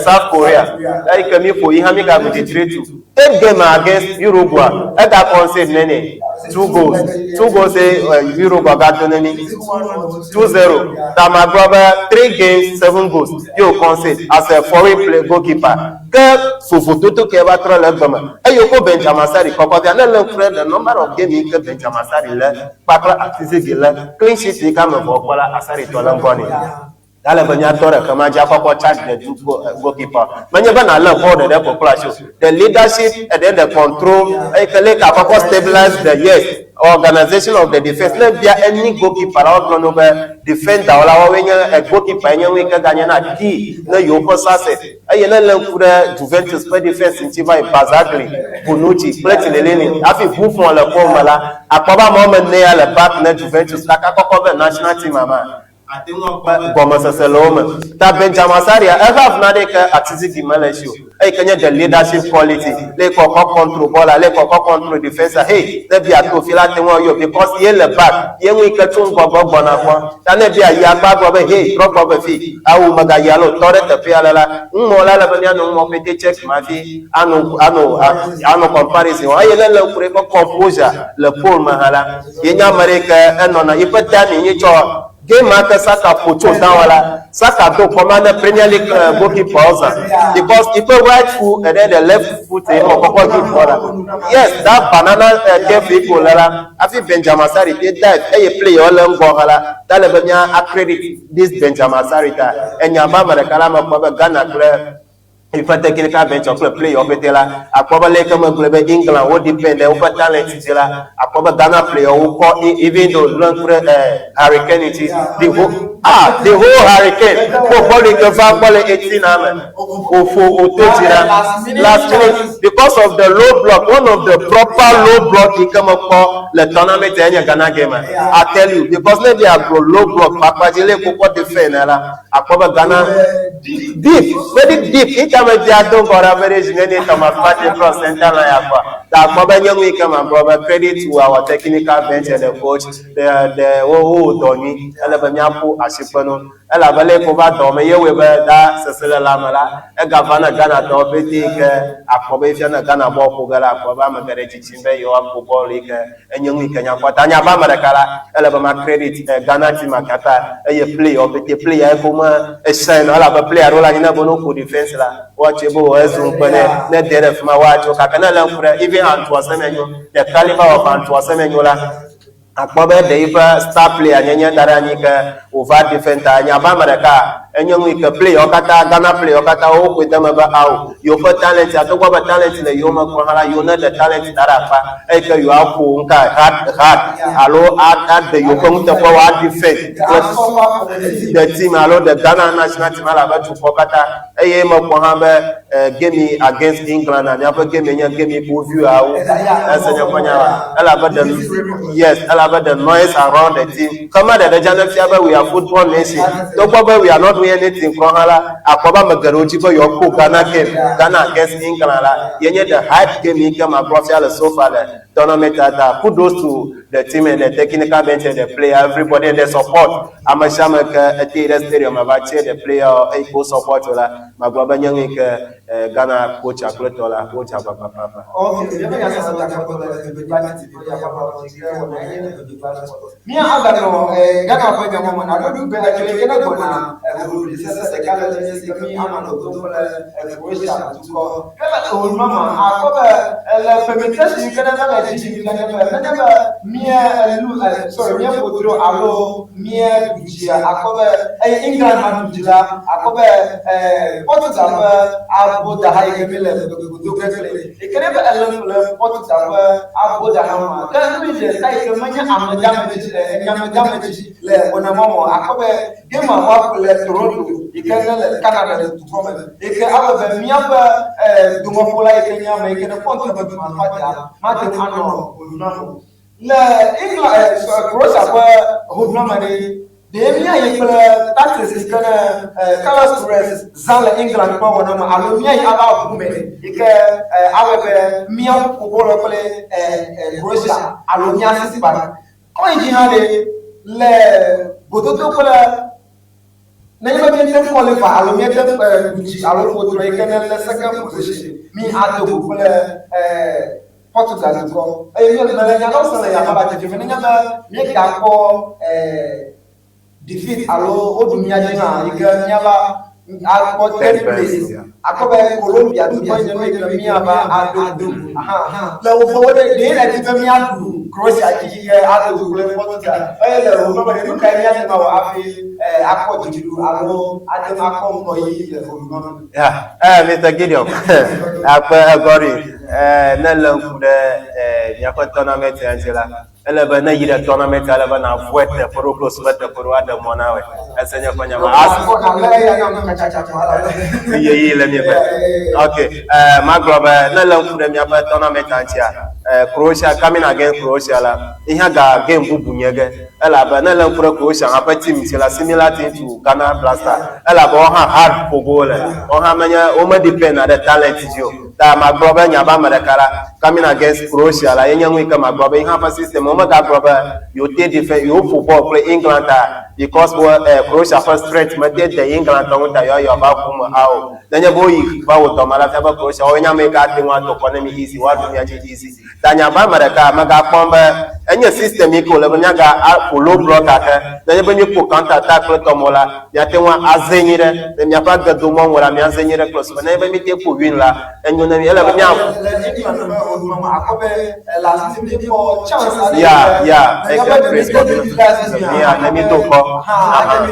South Korea. Eyi ke mi ƒo yi hã mi gago dzi 3-2. Third game against Uruguay, ega concede nene two goals. Two goals Uruguay gado nene 2-0. Ta ma gblɔ be three games, seven goals ye wo concede as a foreign play goalkeeper. Ke vovototo ke va trɔ le egbe me. Eye wokɔ Benjamin Asare kɔkɔ via ne lé ŋku ɖe the number of game yi ke Benjamin Asare lé kpakple Atizigi lé clean sheet yi ke ame eve wokpɔ la Asare tɔ le ŋgɔ nɛ. Ale be míatɔ ɖe ke ma dzi akɔkɔ charge the two goalkeeper. Menye be nàlé ball ɖeɖe ko kple asi o. The leadership and then the control eyi ke leke akɔkɔ stabilize the yes organization of the defense. Ne bia any goalkeeper la wogblɔ no be defender wo la woawoe nye goalkeeper nye nu yi ke ganye na key ne yewoƒe success. Eye ne lé ŋku ɖe Juventus ƒe defense ŋuti va yi Barzagli, Bonucci kple Chiellini hafi Buffon le kpɔ me la, akpɔ be ame woame ene ya le back ne Juventus kaka kɔkɔ vɛ national team ma. Ate ŋu akpɔ gɔmesese le wo me. Ta Benjamin Asare-a, ehe avu naɖe yi ke Atizigi mele esi o. Eyi ke nye the leadership quality, le yi ke wòkɔ control bɔl la, le yi ke wòkɔ control defense-a, hey, ne bia to fi la ate ŋu ayɔ because ye le back, ye ŋu yi ke tso ŋgɔgbe gbɔna kpɔ. Ta ne bia yi akpa gblɔ be hey, trɔ gbɔ ve fi, awu megayi alo tɔ ɖe teƒe ale la, ŋumɔ la ele be míanɔ ŋumɔ pete check ma fi anɔ anɔ anɔ comparison wɔm. Eye ne le ŋku ɖe eƒe composure le pole me hã la, ye nye ame ɖe yi ke enɔna yiƒe timing ye tsɔ. Game ma ke Saka ƒo tso down la, Saka do kɔma ne Premier League goalkeeper wo zã because eƒe right foot and then the left foot ye mɔ kɔkɔ dzi bɔla. Yes, that banana curve yi ko le la, hafi Benjamin Asare te dive eye player le ŋgɔ hã la, ta le be mía a credit this Benjamin Asare ta. Enya be ame ɖeka la mekpɔ be Ghana kple Eƒe technical venture kple player wo pɛtɛ la, akpɔ be leke megblɔe be England wo depend ɖe woƒe talent dzi la, akpɔ be Ghana player wo kɔ even though lé ŋku ɖe eh, Harry Kane ŋuti, the whole, ah, the whole Harry Kane kpɔ bɔlu yi ke va gbɔ le 18 na me, wòƒo wòto dzi la, last minute because of the low block, one of the proper low block yi ke mekpɔ le tournament ya nye Ghana game. I tell you, because ne ɖe agblɔ low block kpakpa dzi leke wokɔ defend la, akpɔ be Ghana deep, very deep. Ita me dia do ŋgɔ ɖa be ɖe zi nene Thomas Partey cross center line akpɔ. Ta akpɔ be nye nu yi ke ma gblɔ be credit to our technical bench and the coach. The the wo wo dɔ nyui. Ele be míaƒo asikpe no. Elabe le ko va dɔ me ye wɔe be da seselelãme la egava na Ghana tɔwo pɛtɛ yi ke akpɔ be fia na Ghana bɔl ƒo ge la akpɔ be ame geɖe tsitsim be yewoaƒo bɔl yi ke enye nu yi ke nyakpɔ. Ta nya be ame ɖeka la, ele be ma credit Ghana team katã eye player pɛtɛ player yi ke wome shine o elabe player ɖewo le anyi ne be ne woƒo defense la, woatsɔe be wò ezu ŋukpe ne ne de ɖe fi ma woatso gake ne ele ŋku ɖe even Antoine Semenyo, the caliber of Antoine Semenyo la, akpɔ be ɖe yiƒe star player nyenye da ɖe anyi ke wòva defend ta nya be ame ɖeka enye nu yi ke player wo katã Ghana player wo katã woƒoe de eme be ao yewoƒe talent ya togbɔ be talent le yewo me kpɔ hã la yewo ne ɖe talent da ɖe akpa eyi ke yewoaƒo ŋka hard hard alo aɖe yewoƒe nuteƒewɔ a defend kple the team alo the Ghana national team elabe dukɔ katã eye mekpɔ hã be game yi against England na míaƒe game nye game yi ko viewer-wo ese nye ƒe nya wa elabe the yes elabe the noise around the team xema ɖeɖe dza ne fia be we are football nation togbɔ be we are not doing anything kɔ hã la akpɔ be ame geɖewo dzi be yewoakpɔ Ghana game Ghana against England la ye nye the hype game yi ke magblɔ fia le so far le tournament ta. Kudos to the team and the technical bench and the player, everybody and the support. Ame sia ame ke ete yi ɖe stadium ava cheer the player eyi ke wo support la, magblɔ be nye nu yi ke Ghana coach kple tɔ la wodze agbagba papa. Okay, míaƒe nyasese la gakpɔtɔ le Egbegba TV ƒe yaƒaƒa dzi ke wɔna ye nye Egbegba Sport. Mía aganɔ Ghana ƒe nyamɔ me na ɖoɖo gbe etsɔ yi ke ne gbɔna hoʋiʋli sesẽ ɖeka le dzi si ke mí anɔ dodom kple Croatia dukɔ. Ke le eho ma me akpɔ be le permutation yi ke ne va le dzi yim la nye be nenye be mía elu sorry míeƒo draw alo míeɖu dzia akpɔ be eye England hã ɖu dzi la akpɔ be Portugal ƒe abodaha yi ke míele godo ge kple yi ke ne be ele ŋu le Portugal ƒe abodaha ma ke nu yi ɖeka yi ke menye amedamedzi nyamegamedzi le wɔna ma me akpɔ be game a woaƒo le Toronto yi ke ne le Canada le dukɔ me yi ke awɔe be míaƒe domeƒola yi ke nye ame yi ke ne kpɔ ŋutɔ be Thomas Partey mate ŋu anɔ hoʋiʋlia me o. Le England Croatia ƒe hoʋiʋlia me ɖe, ɖe míayi kple tactics yi ke ne Carlos Queiroz zã le England ƒe wɔna me alo míayi ava ʋu me yi ke awɔe be míaƒo bɔlɔ kple Croatia alo míasi Spain. Kɔ yi dzi hã ɖe, le gododo kple nenye be míete ŋu qualify alo míete ŋu ɖu dzi alo ƒo drɔ yi ke ne le second position, mí ado go kple Portugal dukɔ. Eye míele mele nya ɖewo sem le yame la dzedzem nenye be míegakpɔ defeat alo woɖu mía dzi hã yi ke míava akpɔ third place. Akpɔ be Colombia dukɔ nye nu yi ke míava ado go. Aha. Le woƒe wo ɖe ɖe edi be míaɖu Croatia dzi yi ke ado go kple Portugal. Eye le woƒe me ɖe nu kae míate ŋu awɔ hafi akpɔ dziɖuɖu alo ate ŋu akpɔ ŋgɔyiyi le hoʋiʋlia me? Yeah, Mr. Gideon, akpe egɔri, ne lé ŋku ɖe míaƒe tournament ya ŋuti la, ele be ne yi ɖe tournament ele be nàvɔe teƒe ɖewo kple woƒe teƒe ɖewo aɖe mɔ na wòe. Ese nye ƒe nya ma. As ɣeyiɣi le míaƒe. Ok, magblɔ be ne lé ŋku ɖe míaƒe tournament ŋutia, Croatia coming against Croatia la, ehiã ga game bubu nye ge. Elabe ne lé ŋku ɖe Croatia hã ƒe team ŋuti la, similar team to Ghana Black Star. Elabe woawo hã hard ƒo go wole. Woawo hã menye wome depend ɖe talent dzi o. Ta magblɔ be nya be ame ɖeka la, coming against Croatia la, ye nye nu yi ke magblɔ be yi hã ƒe system womegagblɔ be yewo te defend yewo ƒo bɔl kple England ta because wo Croatia ƒe strength mete de England tɔ ŋu ta yewoa yewoava ƒu me ao. Nenye be woyi va wɔ dɔme la fia be Croatia woawoe nye ame yi ke ate ŋu ato kɔ ne mi easy, woaɖu mia dzi easy. Ta nya be ame ɖeka megakpɔm be Enye system yi ke wòle be míaga aƒo low block gake nenye be míeƒo counter attack kple tɔmɔ la, míate ŋu azẽ nyuiɖe. Ne míaƒe agedomɔnu la, míazẽ nyuiɖe kple susu. Nenye be míete ƒo win la, enyo na mí. Ele be mía. Ya, ya, eke praise God. Ya, ne mído kɔ. Aha.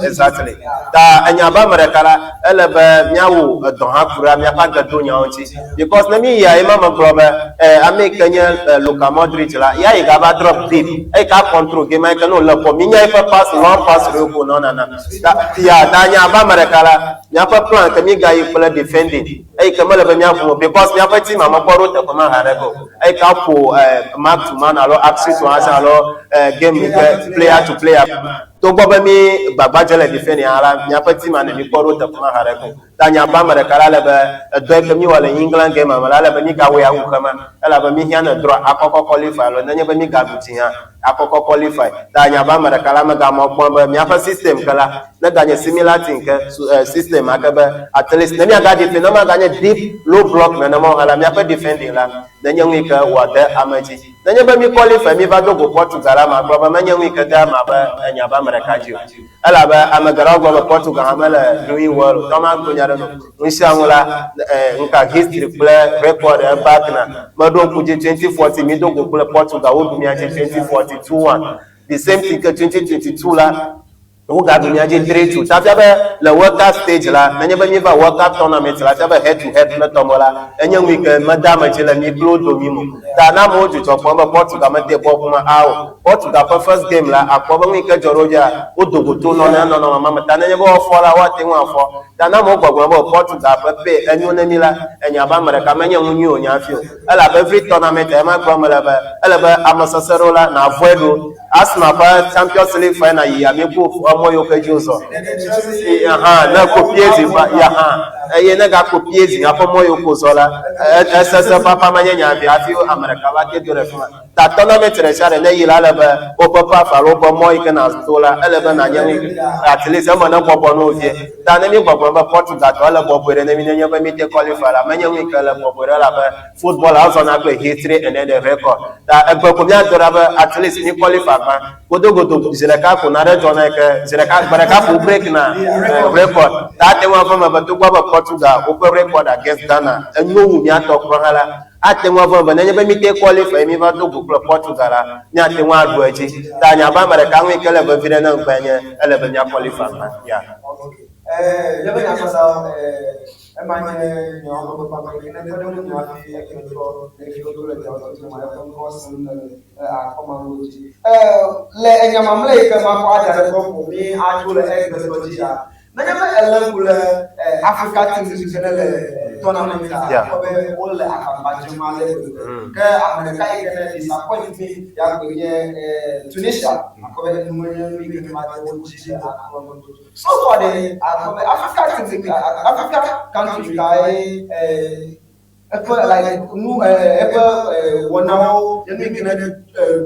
Exactly. Ta enya be ame ɖeka la, ele be míawɔ edɔ hã ku ɖe míaƒe agedonyawo ŋuti. Because ne mi yia ema me gblɔ be eh, ame yi ke nye eh, Luka Modric la, ya yi gava drop deep, eyi ka control game yi ke ne wòle bɔ, mi nya eƒe pass, long pass ɖewo ko nɔ nana. Ta, ya, ta nya abe ame ɖeka la, míaƒe plan ke mi gayi kple defending, eyi ke mele be míaʋu o, because míaƒe team a mekpɔ ɖo teƒe ma haɖe ke o. Eyi ka ƒo eh, mark to man alo action to action alo eh, game yi ke player to player. Togbɔ be mi gbagba dze le defending hã la, míaƒe team a ne mi kpɔ ɖo teƒe ma haɖe ke o. Ta nya be ame ɖeka la ele be edɔ yi ke míwɔ le England game me la ele be mígawɔe awu xema elabe míhiã ne drɔ akɔkɔ qualify alo nenye be mígaɖu dzi hã akɔkɔ qualify. Ta nya be ame ɖeka la megamɔ kpɔm be míaƒe system ke la neganye similar thing ke su eh, system ma ke be at least ne míaga defend ne maganye deep low block nenema o hã la míaƒe defending la nenye nu yi ke wòade ame dzi. Nenye be mí qualify míva do go Portugal la magblɔ be menye nu yi ke de ame abe enya be ame ɖeka dzi o. Elabe ame geɖewo gblɔ be Portugal hã mele doing well o. Tɔ magblɔ nya ɖe nu. Nu sia nu la, eh, nuka history kple record eback na. Meɖo ŋku dzi 2014 mído go kple Portugal, woɖu mía dzi 2014 2-1. The same thing ke 2022 la, wogaɖu mía dzi 3-2. Ta fia be le World Cup stage la, nenye be míeva World Cup tournament la, fia be head to head kple tɔmɔ la, enye nu yi ke mede ame dzi le mí kple wo domi me o. Ta na amewo dzudzɔ kpɔm be Portugal mete bɔl ƒom ao. Portugal ƒe first game la, akpɔ be nu yi ke dzɔ ɖe wo dzia, wodo go to nɔnɔe nɔnɔme ma me. Ta nenye be woafɔ la, woate ŋu afɔ. Ta ne amewo gbɔgblɔm be Portugal ƒe pay enyo ne mí la, enya be ame ɖeka menye nu nyui wònye hafi o. Elabe every tournament ema gblɔm mele be, ele be ame sesẽ ɖewo la, nàvɔe ɖo. Arsenal ƒe Champions League final yia, míekpɔ emɔ yiwo ke dzi wozɔ. Hã, ne ekpɔ PSG ƒe, ya hã, eye ne gakpɔ PSG hã ƒe mɔ yiwo ke wozɔ la, esesẽ papa menye nya vi hafi ame ɖeka va te do ɖe fi ma. Ta tournament ɖe sia ɖe ne yi la ele be woƒe path alo woƒe mɔ yi ke nàto la ele be nànye nu yi at least eme ne bɔbɔ na wò vie. Ta ne mígbɔgblɔm be Portugal tɔ ele bɔbɔe ɖe ne mí nenye be míte qualify la menye nu yi ke le bɔbɔe ɖe elabe football la wozɔna kple history and then the record. Ta egbe ko míado ɖa be at least mí qualify gbã. Godogodo zi ɖeka ko naɖe dzɔna yi ke zi ɖeka gbe ɖeka ko wo break na record. Ta ate ŋu ava eme be togbɔ be Portugal woƒe record against Ghana enyo wu míatɔ kura hã la Ate ŋu ava eme be nenye be míte qualify míva do go kple Portugal la, míate ŋu aɖu edzi. Ta nya be ame ɖeka ŋu yi ke le vevi ɖe ne ŋkɔe nye ele be mía qualify gbã. Ya. Ok. Eh, míaƒe nyasasa eh, ema nye nyawo ƒe kpekpe yi ke ne kpe ɖe ŋunye hafi eke trɔ ɖeviwo do le dɔ tutu ma eƒe ŋkɔ sem le eh, akɔmanuwo dzi. Eh, le enya mamlɛ yi ke makɔ ada ɖe gbɔ ko mí atso le egbetɔ dzia, Nenye be èlé ŋku ɖe Africa teams yi ke ne le tournament a, akpɔ be wole agbagba dzem ale gbegbe. Ke ame ɖeka yi ke ne disappoint me ya koe nye Tunisia. Akpɔ be enu menye nu yi ke ne made wo dzi le akplɔ me o. So far ɖe, akpɔ be Africa teams, Africa country kae Eƒe like nu eƒe wɔnawo nye nu yi ke ne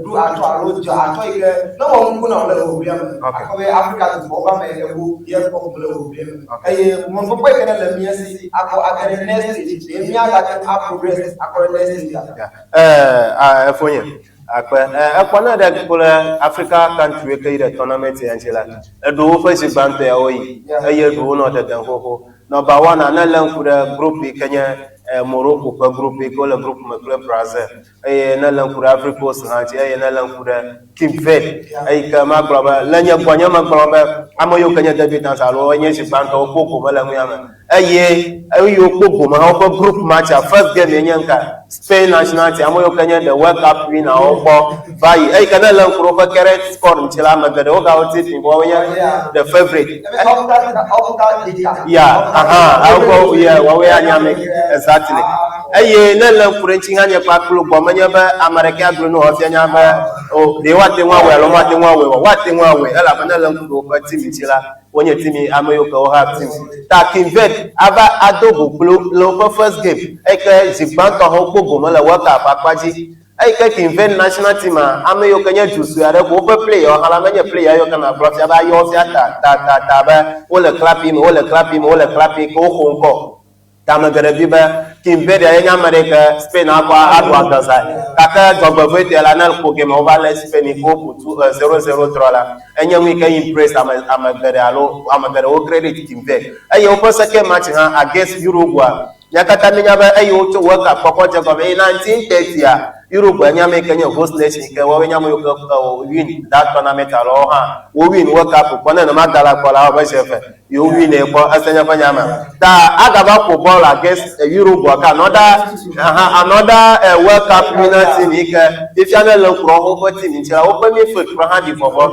ɖo atsyɔ alo dze atsyɔ yi ke ne wɔ nuku na wò le ʋiʋlia me. Akpɔ be Afrika dukɔwo ƒe ame ewo ye kpɔ gome le ʋiʋlia me. Eye mɔnukpɔkpɔ yi ke ne le mía si akɔ age ɖe next stage ye míagate ŋu a progress akɔ ɖe next stage a. Ɛɛ, efonye, akpe. Ekpɔ ne ɖe kple Africa country ke yi ɖe tournament ya ŋuti la, eɖewo ƒe zi gbãtɔ ya woyi eye eɖewo nɔ dedem xoxo. Number one, ne lé ŋku ɖe group yi ke nye Morocco ƒe group yi ke wole group me kple Brazil eye ne lé ŋku ɖe Ivory Coast hã dzi eye ne lé ŋku ɖe Cape Verde eyi ke magblɔ be le nye gbɔnye megblɔ be ame yiwo ke nye debutants alo wonye zi gbãtɔ wokpɔ gome le nuya me eye eyi wokpɔ gome hã woƒe group match a first game ye nye ŋka Spain national team ame yiwo ke nye the World Cup winner wo gbɔ va yi eyi ke ne lé ŋku ɖe woƒe current score ŋuti la ame geɖewo gawo ti fi be woanye the favourite. Ya, aha, woƒe ye woawoe anye ame exactly. Eye ne lé ŋku ɖe ŋuti hã nye kpakplo gbɔ menye be ame ɖeka agblɔ nu wòafia nya be o ɖe woate ŋu awɔe alo woate ŋu awɔe o. Woate ŋu awɔe elabe ne lé ŋku ɖe woƒe team ŋuti la, wonye team ame yiwo ke woha team. Ta King Verde ava ado go kpli wo le woƒe first game eyi ke zi gbãtɔ hã wokpɔ gome le World Cup akpa dzi. Eyi ke King Verde national team a, ame yiwo ke nye du sue aɖe ko woƒe player wo hã la menye player yiwo ke nàgblɔ fia be ayɔ wo fia ta ta ta ta be wole clapping me, wole clapping me, wole clapping ke woxo ŋkɔ. Ta ame geɖe bui be Kim Verde ye nye ame ɖe ke Spain akɔ aɖu agbaza. Gake dzɔgbevɔ̃etɔe la, ne ƒo game wova lé Spain yi ke woƒo tu 0-0 draw la, enye nu yi ke impress ame ame geɖe alo ame geɖewo credit Kim Verde. Eye woƒe second match hã against Uruguay. Mía katã míenya be eyi wotso World Cup kpɔkpɔ dze gɔme eye 1930a, Uruguay nye ame yi ke nye host nation yi ke woawoe nye ame yiwo ke win that tournament alo woawo hã wo win World Cup kpɔ. Ne nenema da la kpɔ la, ewɔ abe zi eve yewo win kpɔ ese nye ƒe nya me. Ta agava ƒo bɔl against Uruguay ke another aha another World Cup winner team yi ke fifia ne le ŋku ɖe woƒe team ŋuti la, woƒe midfield kura hã ɖi vɔvɔ.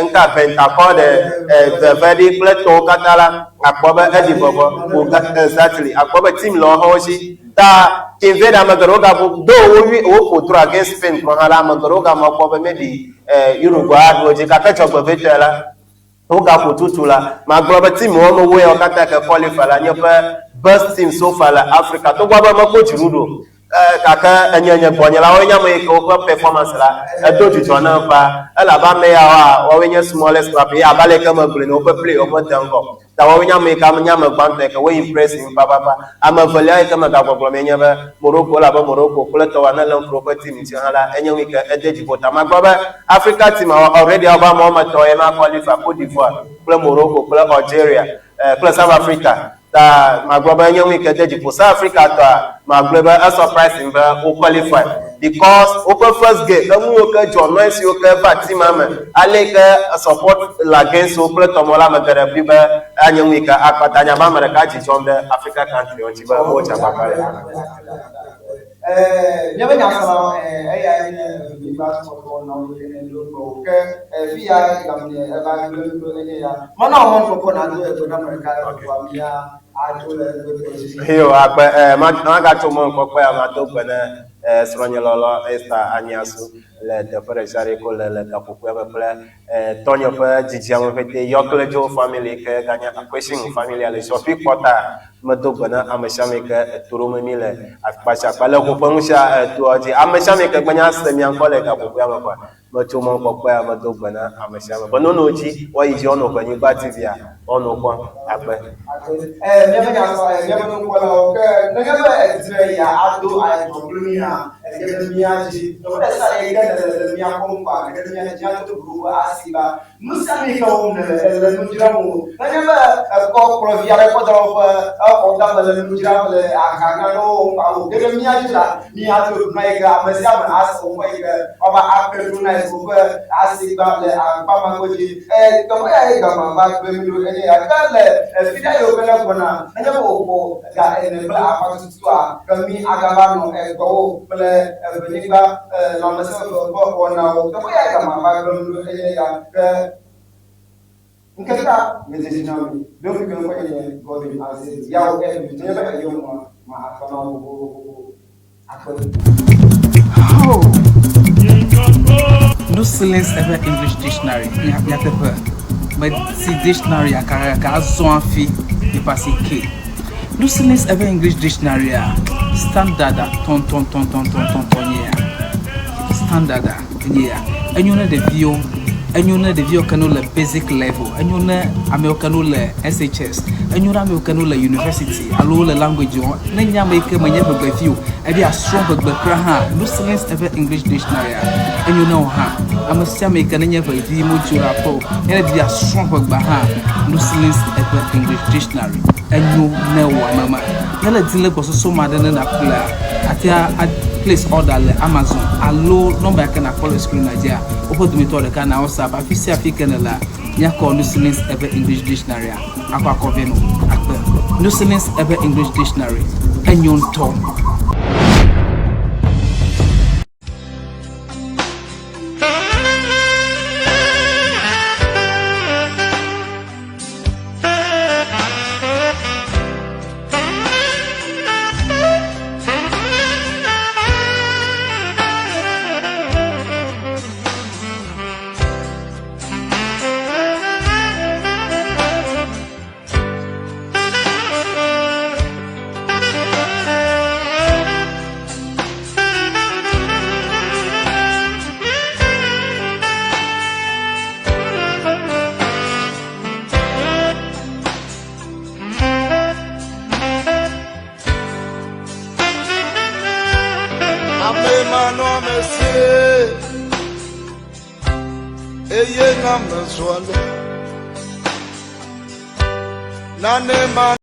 Ŋka Bentancur ɖe veve ɖi kple tɔwo katã la, akpɔ be eɖi vɔvɔ. Wòga exactly akpɔ be team le woawo si. Ta Cape Verde ame geɖewo gabu though wo wi woƒo draw against Spain kura hã la, ame geɖewo gamɔ kpɔ be maybe Uruguay aɖu wo dzi gake dzɔgbevɔ̃etɔe la, Wogaƒo tutu la, magblɔ be team wɔme wo yawo katã ke qualify la nye ƒe best team so far le Africa. Togbɔ be mekpɔ dziɖuɖu o, gake enye nye gbɔnye la, woawoe nye ame yi ke woƒe performance la edo dzidzɔ nam ƒaa. Elabe ame yawoa, woawoe nye smallest club eye abe ale yi ke megblɔe ene, woƒe play womede ŋgɔ o. Ta woawoe nye ame yi ke nye ame gbãtɔ yi ke wo impress ŋu papapa. Ame evelia yi ke megagbɔgblɔm ye nye be Morocco elabe Morocco kple tɔwoa ne lé ŋku ɖe woƒe team ŋuti hã la, enye nu yi ke ede dzi ƒo. Ta magblɔ be Africa team already wobe ame woame etɔ̃ ye ma qualify, Cote d'Ivoire kple Morocco kple Algeria kple South Africa. Ta magblɔ be enye nu yi ke de dzi ƒo. South Africa tɔa, magblɔe be e surprise ŋ be wo qualify because woƒe first game, enu yiwo ke dzɔ, noise yiwo ke va team me, ale yi ke support le against wo kple tɔmɔ la, ame geɖe bui be anye nu yi ke akpata nya be ame ɖeka dzi dzɔm ɖe Africa country wo ŋuti be wodze agbagba le. Míaƒe nyaselawo, eyae nye Eʋenyigba sɔgbɔ nɔ ene ɖo gbɔwò. Ke fi ya gamle eva gblẽ nu ɖo enye ya. Mana wò mɔnukpɔkpɔ nàdo egbe na ame ɖeka eʋua mía adzo le egbegbe dzi. Yo, akpe, magatso mɔnukpɔkpɔ ya mado gbe ne srɔ̃nye lɔlɔ Esther Anyiasu le teƒe ɖe sia ɖe ko le le gaƒoƒoea me kple tɔnye ƒe dzidziame ƒete Yɔkledzo family ke ganye Akwesing family le Zɔƒi kpɔta. Medo gbe na ame sia ame yi ke eto ɖom mí le akpa sia akpa le ʋu ƒe ŋusẽ etoa dzi. Ame sia ame yi ke gbenya se mia ŋkɔ le gaƒoƒoea me kɔa, metso mɔnukpɔkpɔa medo gbe na ame sia ame be nono dzi woayi dzi woanɔ ʋenyigba TV-a woanɔ kpɔm. Akpe. Akpe. Míaƒe nyasɔ, míaƒe nukpɔlawo ke nenye be èdi be yeado ayedɔ kpli mí hã, ege ɖe mía dzi. Teƒe ɖe sia ɖe yi ke nèle le mía kpɔm kɔa, ege ɖe mía dzi míado go woƒe asi va. Nu sia nu yi ke wɔm nèle, èle nu dzram o. Nenye be èkɔ kplɔvi aɖe kɔ da ɖe woƒe exɔ gã me le nu dzram le aha nanewo wɔm alo ge ɖe mía dzi la, míato ɖu na yi ke ame sia ame ase woƒe yi ke woava akpe ɖo na yi woƒe asigba le akpa ma godzi. E, teƒe ya ye gamea va gblẽ mí ɖo enye ya. Ke le fi ɖe yiwo ke ne gbɔna, nenye be wòƒo ga ene kple afã tututua, ke mí agava nɔ egbɔwò kple evenyigba lãmesẽ ƒe wɔnawo. Teƒe ya gamea va gblẽ mí ɖo enye ya. Ke ŋkekea medze dzi na mi. Ɖo ŋku ke ŋkɔnye nye Godwin Azeez. Yawo Edwin, nenye be èyɔ mɔa, ma akpɔ na wò xoxoxo. Akpe. Ho! Nusilen's Ewe English Dictionary, nyateƒe, medi dictionary kakaka azɔ hafi míeƒe asi ke. Nusilen's Ewe English Dictionary-a, standard tɔntɔntɔntɔntɔntɔntɔ nye ya. Standard enye ya. Enyo ne ɖeviwo, enyo ne ɖeviwo ke ne wole basic level, enyo ne amewo ke ne wole SHS, enyo ne amewo ke ne wole university alo wole language wɔm. Ne nye ame yi ke menye ʋegbevi o, ebe yeasrɔ̃ ʋegbe kura hã, Nusilen's Ewe English Dictionary-a, enyo ne wò hã. Ame sia ame yi ke nenye ʋevi modzo le aƒe o, ne ebe yeasrɔ̃ ʋegbea hã, Nusilen's Ewe English Dictionary, enyo ne wò ame ma. Ne le di le gbɔsɔsɔ me aɖe ne nàƒlea, àte ŋu a place order le Amazon alo nɔmba yi ke nàkpɔ le screen-a dzia, woƒe dometɔ ɖeka na WhatsApp. Afi sia afi ke nèlea, míakɔ Nusilen's Ewe English Dictionary-a akɔ akɔ vɛ nɔ. Akpe. Nusilen's Ewe English Dictionary, enyo ŋutɔ. Ame manɔamesi eye na mezɔ ale. Nane ma.